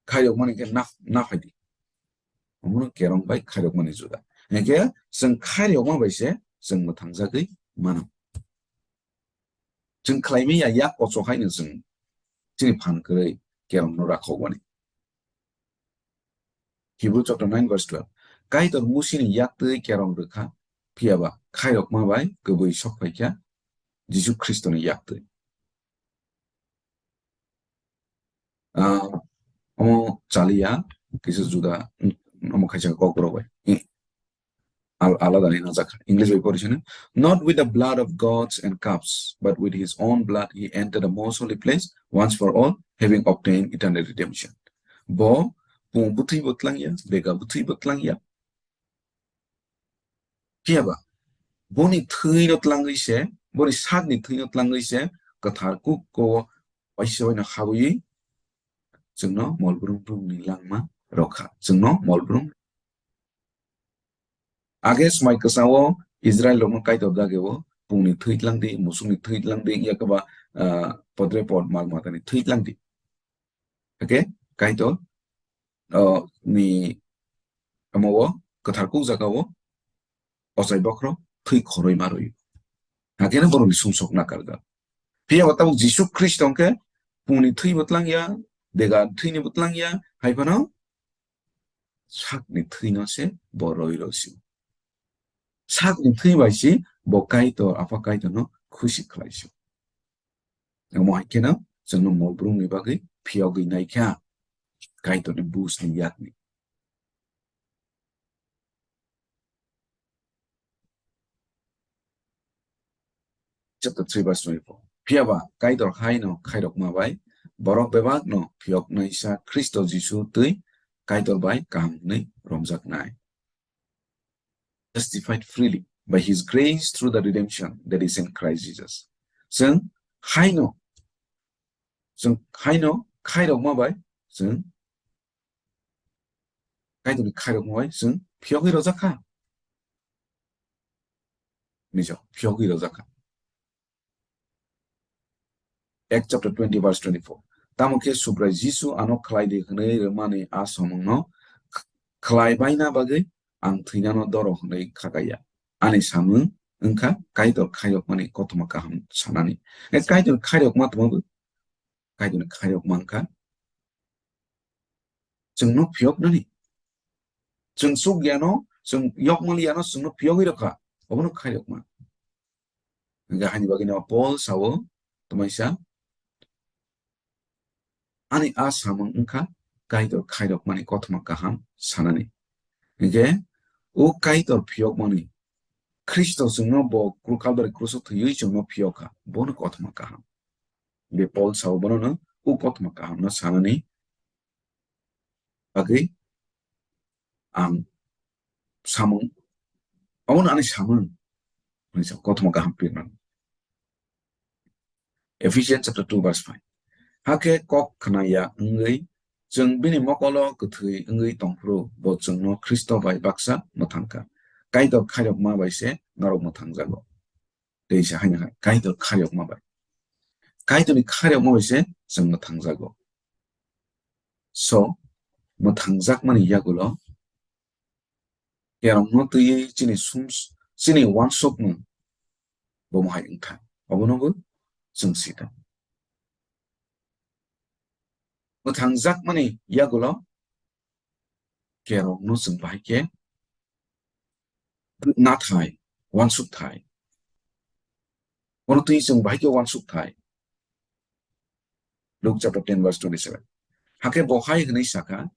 khari okmani khe nap-, naphaidi. Omono kerong bai khari okmani juda. Hingkhe chwng khari okma bai se chwng mwthangjagwi mano. Chwng khlaimaya yak kochok haino chwng chini phan kwrwi kerongno rakhokmani. Hebrew chapter nine verse twelve. Kaitor Musini yaktwi kerong rwkha, phiyaba khairokma bai kwbwi sokphaikha Jisu Khristoni yaktwi. Ah, omo chaliya, kisa juda, omo khaisa kokrok bai. I, al-, alada ni najak. English bai pori sini. "Not with the blood of goats and calves, but with his own blood he entered the most holy place once for all, having obtained eternal redemption." Bo, pung bwthwi bo tlangya, dega bwthwi bo tlangya. Phiyaba, boni thwino tlangwi se, boni sakni thwino tlangwi se, kwthar kuk ko waisa waino habwi, chwngno molbrum brumni langma rokha. Chwngno molbrum. Age swmai kwchao Israel rokno Kaitor dageo pungni thwi tlangdi, musukni thwi tlangdi, yakaba, ah, podre pod mal matani thwi tlangdi. Hake Kaitor, ah, ni amo o kwthar kuk jagao ochai bokhorok thwi khoroi ma rwio. Hakhe no borokni sumsok nakarjak. Phiya bo tabuk Jisu Khristo hwnkhe pungni thwi bo tlangya, dega thwini bo tlangya, hai phano sakni thwino se bo roi rw sio. Sakni thwi bai se bo Kaitor, Apha Kaitorno khusi khlai sio. Omo hai kheno chwngno molbrumni bagwi phiyogwi naikha Kaitorni bujni yakni. Chapter three verse twenty-four. Phiyaba Kaitor haino khairokma bai borok bebakno phiyoknaisa Khristo Jisu twi Kaitor bai kaham hwnwi romjaknai. Justified freely by his grace through the redemption that is in Christ Jesus. Chwng haino, chwng haino khairokma bai chwng Kaitorni khairokma bai chwng phiyogwi rwjak kha. Nijo, phiyogwi rwjak kha. Acts chapter twenty verse twenty-four. Tamo khe Subrai Jisu ano khlai di hwnwi rwmani a samungno kh-, khlai baina bagwi ang thwinano doro hwnwi khakaya. Ani samung wngkha Kaitor khairokmani kothoma kaham sanani. E Kaitor khairokma tongma bo Kaitorni khairokma wngkha chwngno phiyoknani. Chwng chuk yano, chwng yokmali yano chwngno phiyogwi rwkha. Obono khairokma. Hingkhe haini bagwino Paul sao, tamaisa, ani a samung wngkha Kaitor khairokmani kothoma kaham sanani. Hingkhe o Kaitor phiyokmani Khristo chwngno bo kru-, Kalbari kruso thwiwi chwngno phiyokha, bono kothoma kaham. Be Paul sao bonono o kothoma kahamno sanani bagwi ang samung, abono ani samung hwnwi sa kothoma kaham pirmani. Ephesians chapter two verse five. Hakhe kok khna ya wngwi chwng bini mokolo kwthwi wngwi tongphuru, bo chwngno Khristo bai baksa mwthangkha. Kaitor khairokma bai se norok mwthangjago. Tei se haino hai, Kaitor khairokma bai. Kaitorni khairokma bai se chwng mwthangjago. So, mwthangjakmani yagulo kerongno twiwi chini sum-, chini uansukmung bomo hai wngkha. Obono bo chwng sita. Mwthangjakmani yagulo kerongno chwng bahai khe nathai, uansuk thai. Bono twi chwng bahai khe uansuk thai. Luke chapter ten verse twenty-seven. Hakhe bo hai hwnwi sakha,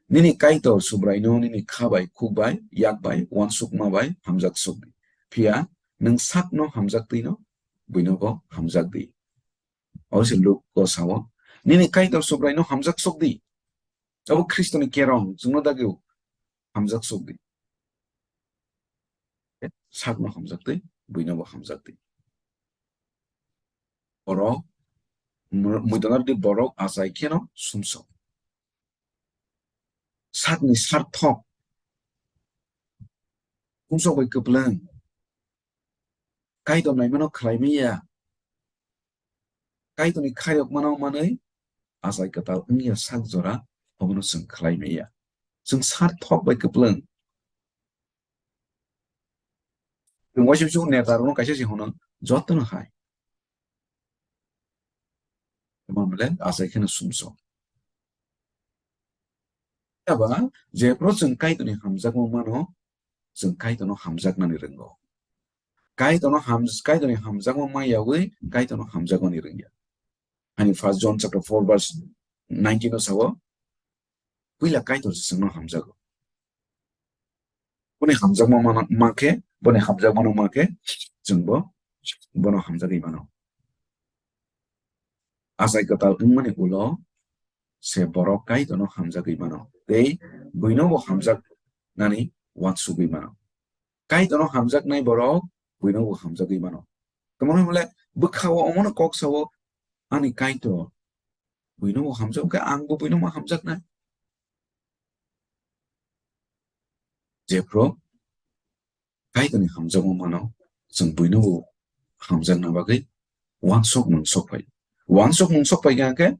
"Nini Kaitor Subraino nini kha bai, khuk bai, yak bai, uansukma bai hamjak suk di. Phiya nwng sakno hamjak twino, buino bo hamjak di." Abo se Luke o sao, "Nini Kaitor Subraino hamjak suk di." Abo Khristoni kerong chwngno dagio hamjak suk di. Sakno hamjak twi, buino bo hamjak twi. Oro mu-, muitonardi borok achai kheno sumsok. Sakni sarthok. Sumsok bai kwplwng. Kaitor naimano khlai manya. Kaitorni khairokmano manwi achai kwtal wngya sak jora, obono chwng khlai manya. Chwng sarthok bai kwplwng. Chwng waisa waisa neta rokno kaisa se hwnwi jotono hai. Tamo bole achai kheno sumsok. Eba jephru chwng Kaitorni hamjakma mano, chwng Kaitorno hamjaknani rwngo. Kaitorno ham-, Kaitorni hamjakma manya wi Kaitorno hamjakmani rwngya. Ani First John chapter four verse nineteen o sao, "Puila Kaitor se chwngno hamjago." Boni hamjakma mano, mankhe, boni hamjakmano mankhe, chwngbo bono hamjagwi mano. Achai kwtal wngmani ulo se borok Kaitorno hamjagwi mano, tei buino bo hamjaknani uansugwi mano. Kaitorno hamjaknai borok buino bo hamjagwi mano. Tamoni hwnle bwkha-o omono kok sao, "Ani Kaitor buino bo hamjak, hwnkhe angbo buino ma hamjaknai." Jephru Kaitorni hamjakma mano, chwng buino bo hamjakna bagwi uansuk mungsok phai. Uansuk mungsok phai kha khe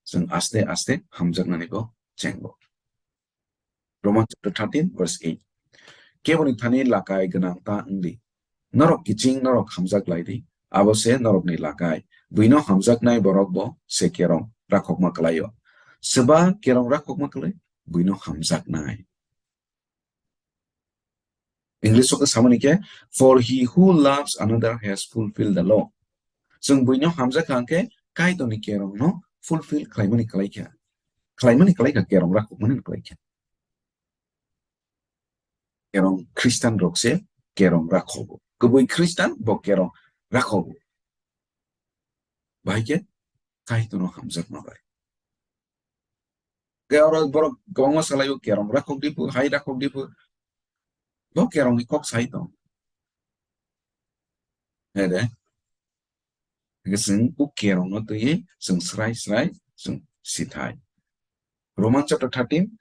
chwng aste aste hamjaknani bo chengo. Roman chapter thirteen verse eight. Keboni thani lakai gwnang ta wngdi. Norok kiching norok hamjak lai di. Abo se norokni lakai. Buino hamjaknai borok bo se kerong rakhokma kwlaio. Swba kerong rakhokma kwlai, buino hamjaknai. English o khe samani khe, "For he who loves another has fulfilled the law." Chwng buino hamjakha hwnkhe Kaitorni kerongno fulfill khlaimani kwlaikha. Khlaimani kwlaikha, kerong rakhokmani kwlaikha. Kerong Khristan rok se kerong rakhogo. Kubui Khristan bo kerong rakhogo. Bahai khe Kaitorno hamjakma bai. Khe oro borok kwbangma salaio, "Kerong rakhok di phu, hai rakhok di phu." Bo kerongni kok sai tong. He de. Hingke chwng o kerongno twiwi chwng srai srai chwng sithai. Roman chapter thirteen,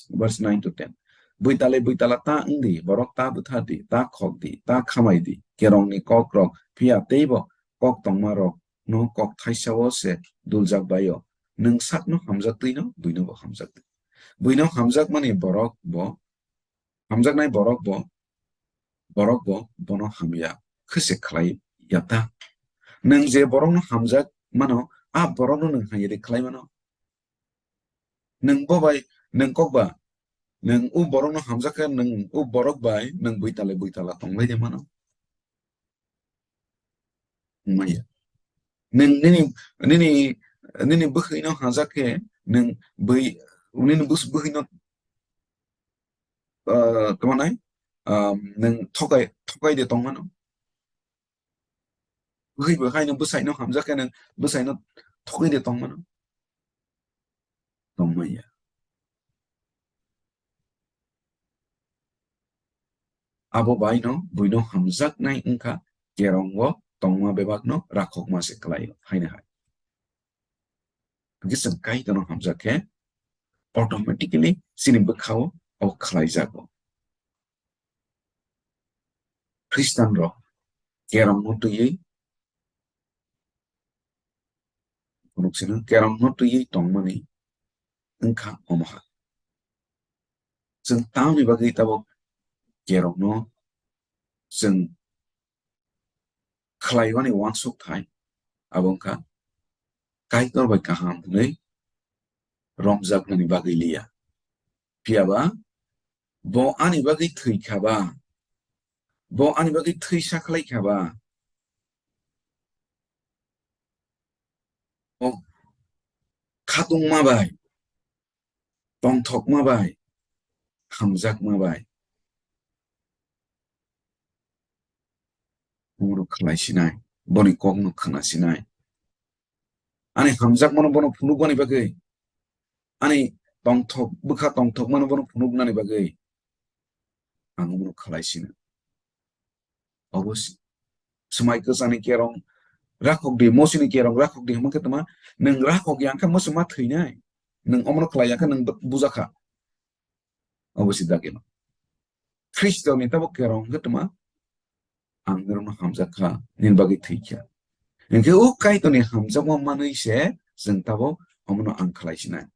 verse nine to ten. Buitale buitala ta wng di, borok ta bwtha di, ta khok di, ta khamai di, kerongni kok rok, phiya teibo kok tongma rok no kok thaisa o se duljak bai o. Nwng sakno hamjak twi no, buino bo hamjak twi. Buino hamjakmani borok bo, hamjaknai borok bo, borok bo bono hamya khe se khlai ya ta. Nwng je borokno hamjak mano, a borokno nwng hamya de khlai mano. Nwng bo bai, nwng kok ba, nwng u borokno hamjak khe nwng u borok bai nwng buitale buitala tong lai de mano. Maya. Nwng nini, nini, nini bwkhwino hamjak khe nwng bui, nini bus-, bwkhwino, ah, tamo nai? um, nwng thokai, thokai de tongmano. Bwkhai bwkhai nwng bwsaino hamjak khe nwng bwsaino thokai de tongmano. Tongmaya. Abo baino buino hamjaknai wngkha, kerongo tongma bebakno rakhokma se khlaio, haino hai. Hwnkhe chwng Kaitorno hamjak khe automatically chini bwkhao abo khlaijago. Khristanrok kerongno twiwi, phunuk sino kerongno twiwi tongmani wngkha omo hai. Chwng tamoni bagwi tabuk kerongno chwng khlaiwani uansuk thai, abo wngkha Kaitor bai kaham hwnwi romjaknani bagwi liya. Phiya ba bo ani bagwi thwi kha ba, bo ani bagwi thwi sa khlai kha ba, o khatungma bai, tongthokma bai, hamjakma bai, omono khlai sinai, boni kokno khna sinai. Ani hamjakmano bono phunukmani bagwi, ani tongthok, bwkha tongthokmano bono phunuknani bagwi ang omono khlai sino. Obo si-, swmai kwchani kerong rakhok di, mosini kerong rakhok di hwnba khe tama, nwng rakhok ya wngkha moso ma thwinai, nwng omono khlai ya khe nwng bu-, bujakha. Obo si dagino. Khristoni tabuk kerong hwnkhe tama, ang norokno hamjak kha, nini bagwi thwi kha. Hinkhe o Kaitorni hamjakma manwi se chwng tabuk omono ang khlai sinai.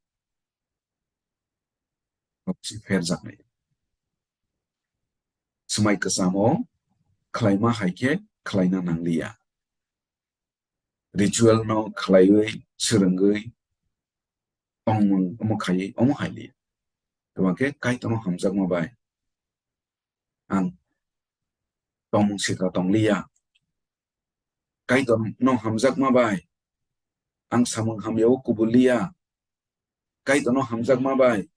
Obo si pherjaknai. Swmai kwchamo khlaima hai khe khlaina nangliya. Ritual no khlaiwi, swrwngwi tongmung omo khaiwi, omo hai li. Tobang khe Kaitorno hamjakma bai ang tongmung sika tongliya. Kaitorno hamjakma bai ang samung hamyao kubul liya. Kaitorno hamjakma bai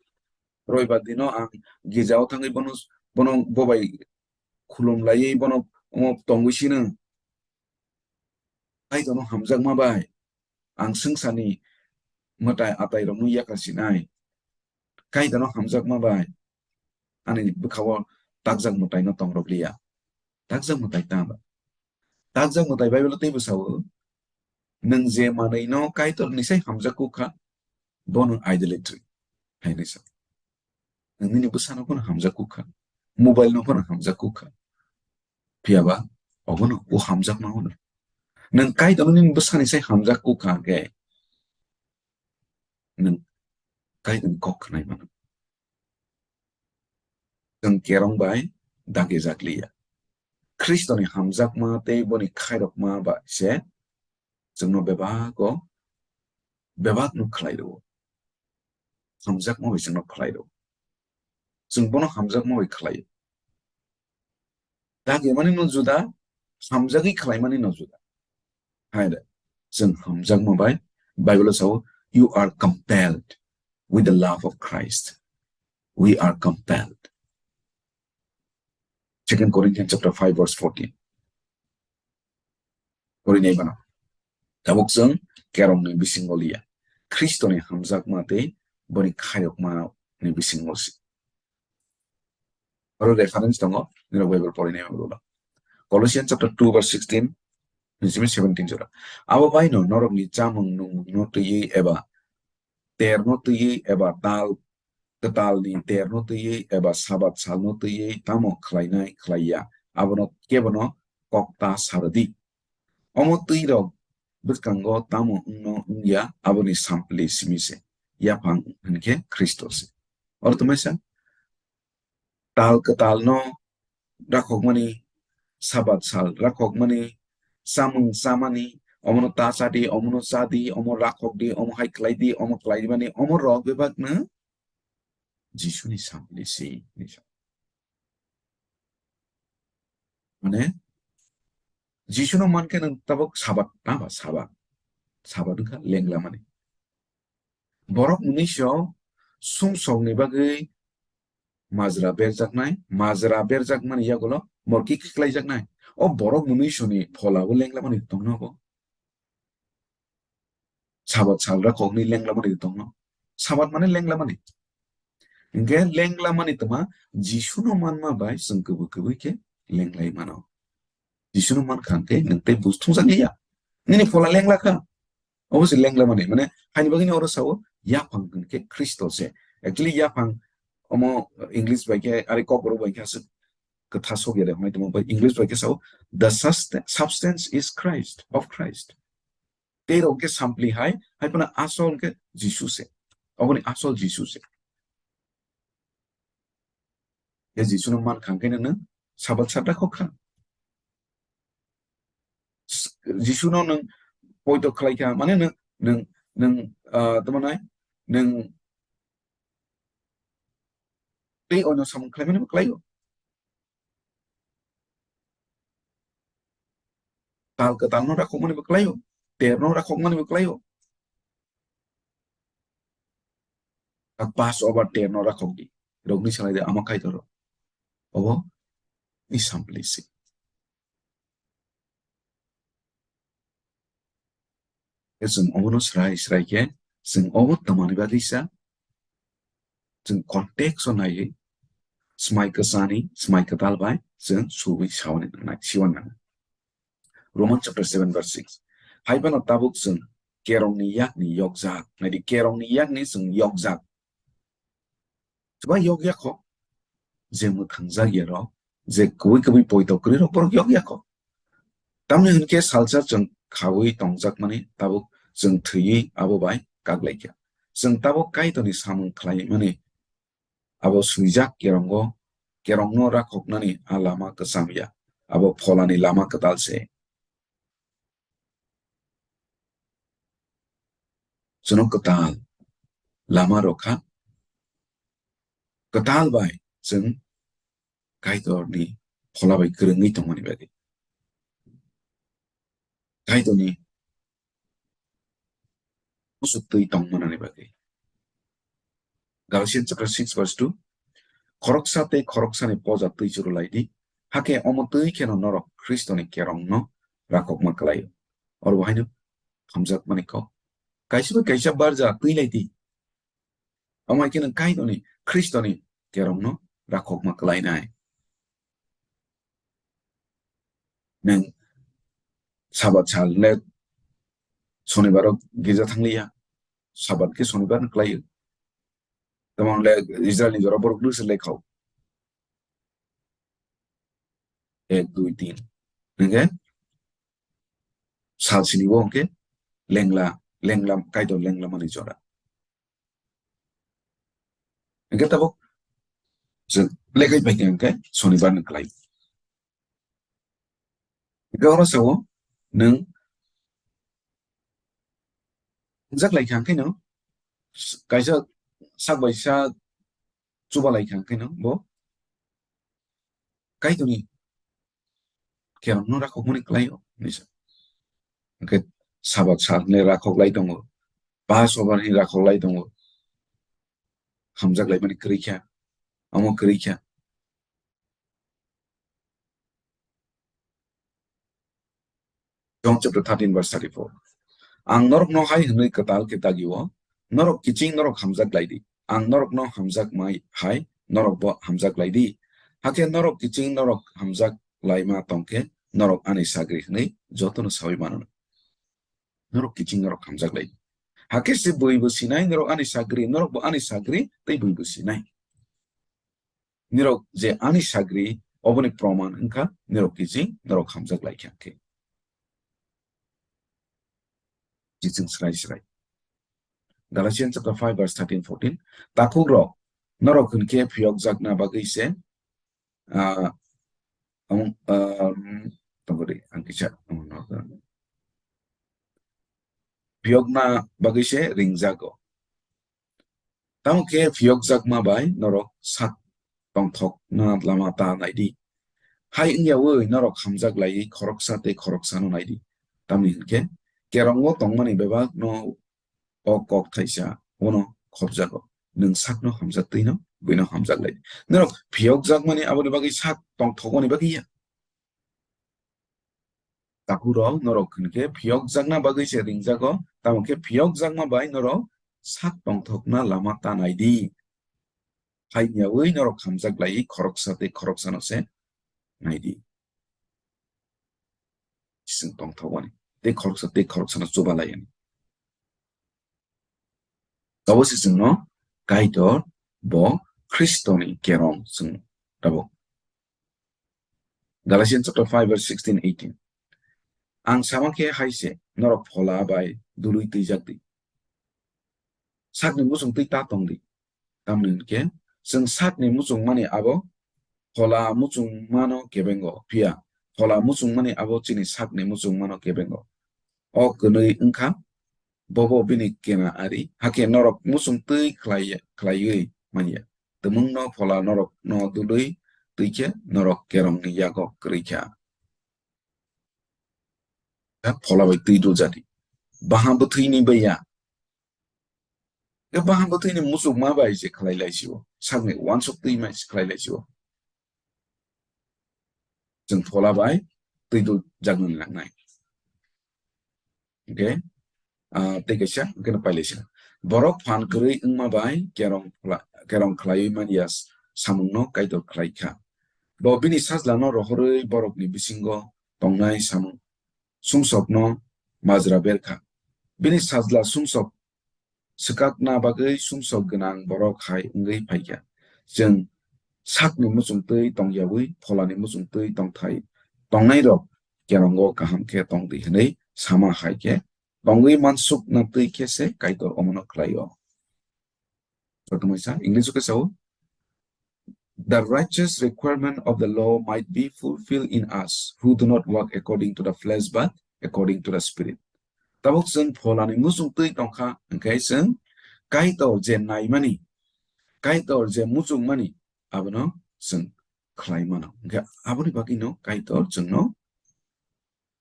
roibar dino ang girjao thangwi bono, bono bobai khulum laiwi bono omo tongwi sino. Kaitorno hamjakma bai ang swngcharni mwtai atairokno yakar sinai. Kaitorno hamjakma bai ani bwkhao takjak mwtaino tongrok liya. Takjak mwtai tamo? Takjak mwtai Bible-o teibo sao, "Nwng je manwino Kaitorni sai hamjak kuk kha, bo nwng idolatry," hai hinwi sa. Nwng nini bwsano phano hamjak kuk kha, mobile no phano hamjak kuk kha. Phiya ba obono o hamjakma hwno. Nwng Kaitorno nini bwsani sai hamjak kuk kha khe, nwng Kaitorni kok khwnai mano. Chwng kerong bai dagijak liya. Khristoni hamjakma tei boni khairokma bai se chwngno bebago, bebakno khlai rwo. Hamjakma bai chwngno khlai rwo. Chwng bono hamjakma bai khlai-o. Dagimani no juda, hamjagwi khlaimani no juda. Hai de, chwng hamjakma bai Bible-o sao, "You are compelled with the love of Christ." We are compelled. Second Corinthians chapter five verse fourteen. Korinai mano. Tabuk chwng kerongni bisingo liya. Khristoni hamjakma tei boni khayokmani bisingo si. Oro reference tongo, nirok Bible porinai mano. Colossians chapter two verse sixteen, nini simi seventeen jora. Abo baino norokni chamung nungmungno twiwi eba terno twiwi eba tal kwtalni terno twiwi eba Sabat salno twiwi tamo khlainai khlaiya, abono kebono kok ta sa rwdi. Omo twirok bwskango tamo wngno wngya, aboni sampli simi se, yaphang hwn khe Khristo se. Oro tongmai sa, tal kwtalno rakhokmani, Sabat sal rakhokmani, chamung chamani, omono ta chadi, omono chadi, omo rakhokdi, omo hai khlaidi, omo khlaimani, omo rok bebakno Jisuni sampli se hinwi sa. Mane, Jisuno mankhe nwng tabuk Sabat, tamo Sabat? Sabat wngkha lenglamani. Borok mwnwi sio sumsokni bagwi majra berjaknai, majra berjakmani yagulo morki khiklaijaknai. O borok mwnwi soni phola bo lenglamani tongno bo. Sabat salra kokni lenglamani tongno. Sabat mane lenglamani. Hinkhe lenglamani tma Jisuno manma bai chwng kubui kubui khe lenglai mano. Jisuno mankha hinkhe nwng tei buj thumjakliya. Nini phola lenglakha. Obo se lenglamani. Mane haini bagwino oro sao yaphang hinkhe Khristo se. Actually yaphang omo English bai khe ari kokborok bai khe aswk kwtha sokya de hwnwi tongmo bai English bai khe sao, "The suste-, substance is Christ, of Christ." Tei rok khe sampli hai, hai phano asol khe Jisu se. Oboni asol Jisu se. Khe Jisuno mankha hinkhe nwng Sabat satra khokha. S-, Jisuno nwng poito khlaikha, mane nwng, nwng, nwng, ah, tamo nai, nwng tei ono samung khlaimani bo khlaio. Tal kwtalno rakhokmani bo khlaio, terno rakhokmani bo khlaio. Passover terno rakhokdi. Rokni salai de ama Kaitor rok. Obo ni sampli se. Khe chwng obono srai srai khe chwng obo twmani bagwi sa chwng context o naiwi swmai kwchani, swmai kwtal bai chwng suwi sawi nangnai, siwan nangnai. Roman chapter seven verse six. Hai phano tabuk chwng kerongni yakni yokjak, naidi kerongni yakni chwng yokjak. Chuba yokya kho, je mwthangjak ya rok, je kubui kubui poito kwrwi rok, borok yokya kho. Tamni hwn khe salsa chwng khaui tongjakmani tabuk chwng thwiwi abo bai kaklaikha. Chwng tabuk Kaitorni samung khlaimani abo swijak kerongo, kerongno rakhoknani a lama kwcham ya, abo pholani lama kwtal se. Chwngno kwtal lama rw kha, kwtal bai chwng Kaitorni phola bai kwrwngwi tongmani bagwi, Kaitorni muchuk twi tongmanani bagwi. Galatians chapter six verse two, "Khoroksa tei khoroksani poja twi churu lai di, hakhe omo twi kheno norok Khristoni kerongno rakhokma kwlaio." Oro bo haino hamjakmani kok. Kaisa bai kaisa barja twi lai di. Omo hai khe nwng Kaitorni, Khristoni kerongno rakhokma kwlainai. Nwng Sabat sal le Sonibar o girja thangliya, Sabat khe Sonibar no kwlaio. Tamo le Israel ni jora borok lwse lekhao. Ek, dui, tin. Hingke sal sini bo hingke lengla, lengla, Kaitor lengla mani jora. Hingke tabuk je lekai pai hingke Sonibar ni kwlai. Hingke oro sao nwng hamjak lai kha hingke no kaisa sak bai sak chuba lai kha hingke no bo Kaitorni kerongno rakhokmani kwlaio, hinwi sa. Hwnkhe Sabat sal hinwi rakhok lai tongo, Passover hinwi rakhok lai tongo. Hamjak laimani kwrwi kha, omo kwrwi kha. John chapter thirteen verse thirty-four. Ang norokno hai hwnwi kwtal khe dagi-o, norok kiching norok hamjak lai di. Ang norokno hamjak mai hai norokbo hamjak lai di. Hakhe norok kiching norok hamjak laima tong khe norok ani sagri hwnwi jotono saui mano. Norok kiching norok hamjak lai di. Hakhe se buibo sinai norok ani sagri, norokbo ani sagri tei buibo sinai. Nirok je ani sagri, oboni proman wngkha nirok kiching norok hamjak lai kha khe. Kiching srai srai. Galatians chapter five verse thirteen, fourteen. Takhuk rok, norok hwn khe phiyokjakna bagwi se, ah, ang, um, tongori, ang kisa, um, no, phiyokna bagwi se ringjago. Tamo khe phiyokjakma bai norok sak tongthokna lama ta nai di. Hai wngyaui norok hamjak laiwi khoroksa tei khoroksano nai di. Tamni hwn khe kerongo tongmani bebakno o kok thaisa bono khopjago. nwng sakno hamjak twi no, buino hamjak lai. Norok phiyokjakmani aboni bagwi sak tongthokmani bagwi ya. Takhurok norok hinkhe phiyokjakna bagwi se ringjago, tamo khe phiyokjakma bai norok sak tongthokna lama ta nai di. Hai yaui norok hamjak lai khoroksa tei khoroksano se nai di. Chwng tongthokmani tei khoroksa tei khoroksano chuba lai ani. Abo se chwngno Kaitor bo Khristoni kerong chwng tabuk. Galatians chapter five verse sixteen, eighteen. Ang sama khe hai se, norok phola bai dului twijak di. Sakni muchung twi ta tong di. Tamni hwn khe, chwng sakni muchung mani abo phola muchung mano kebengo, phiya phola muchung mani abo chini sakni muchung mano kebengo. O kwnwi wngkha, bobo bini kena ari, hakhe norok muchung twi khlai-, khlaiwi manya. Tumungno phola norokno dului twi khe norok kerongni yago kwrwi kha. Phola bai twi duljadi. Baha bwthwini bai ya. Khe bahan bwthwini muchukma bai se khlai lai sio, sakni uansuk twi mai se khlai lai sio. Chwng phola bai twi dul jagna nangnai. Okay? Ah, tei kaisa, hwnkhe no pailai sina. Borok phan kwrwi wngma bai kerong khla-, kerong khlaiwi man ya samungno Kaitor khlai kha. Bo bini sajlano rohorwi borokni bisingo tongnai samung sumsokno majra ber kha. Bini sajla sumsok swkakna bagwi sumsok gwnang borok hai wngwi phai kha. Chwng sakni muchung twi tong yaui, pholani muchung twi tongthai tongnai rok kerongo kaham khe tong di hwnwi sama hai khe tongwi mansukna twi khe se Kaitor omono khlai-o. Jotomaisa English o khe sao, "The righteous requirement of the law might be fulfilled in us who do not walk according to the flesh but according to the Spirit." Tabuk chwng pholani muchung twi tongkha, hwnkhe chwng Kaitor je naimani, Kaitor je muchungmani, abono chwng khlai mano. Hwnkhe aboni bagwino Kaitor chwngno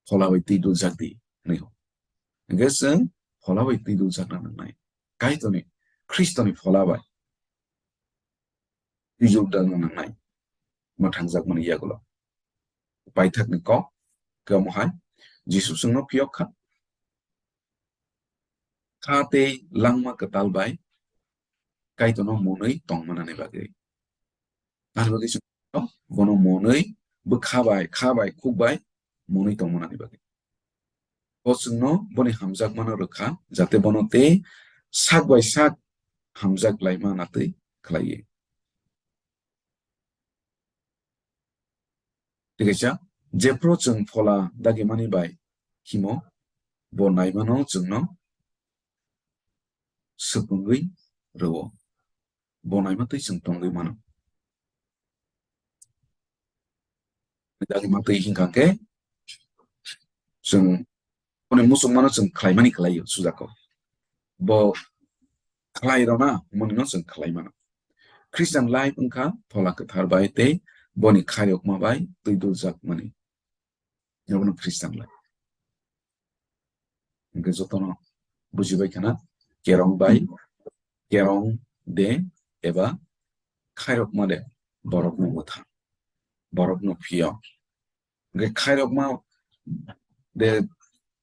phola bai twi duljak di hwnwi ho. Hwnkhe chwng phola bai twi duljakna nangnai. Kaitorni, Khristoni phola bai twi duljakna nangnai. Mwthangjakmani yagulo. Paithakni kok, kamo hai, Jisu chwngno phiyok kha. Kha tei langma kwtal bai Kaitorno monwi tongmanani bagwi. Ani bagwi chwng bono monwi bwkha bai, kha bai, khuk bai monwi tongmanani bagwi. Bo chwngno boni hamjakmano rwkha, jate bono tei sak bai sak hamjak laima natwi khlaiwi. Tei kaisa, jephru chwng phola dagimani bai himo, bo naimano chwngno swpwngwi rwo. Bo naima twi chwng tongwi mano. Dagima twi hinkha khe chwng boni muchungmano chwng khlaimani khlaio sujako. Bo khlai rwna hwnmani no chwng khlai mano. Christian life wngkha phola kwthar bai tei boni khairokma bai twi duljak mani. Abono Christian life. Hwnkhe jotono bujibai khana, kerong bai, kerong de eba khairokma de borokno mwthang, borokno phiyok. Hwnkhe khairokma de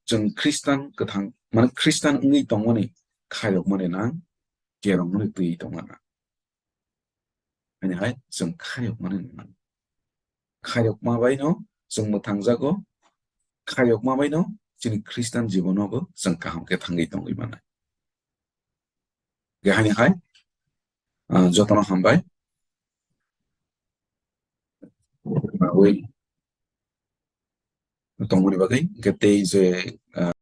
chwng Christian kwthang, mane Christian wngwi tongmani khairokma de nang kerongmani twi tongma nang. Ani hai chwng khairokmani nang. Khairokma bai no chwng mwthangjago, khairokma bai no chini Christian jibono bo chwng kaham khe thangwi tongwi mannai. Khe haini hai, ah, jotono hambai. Ui tongmani bagwi, hwnkhe tei je, ah,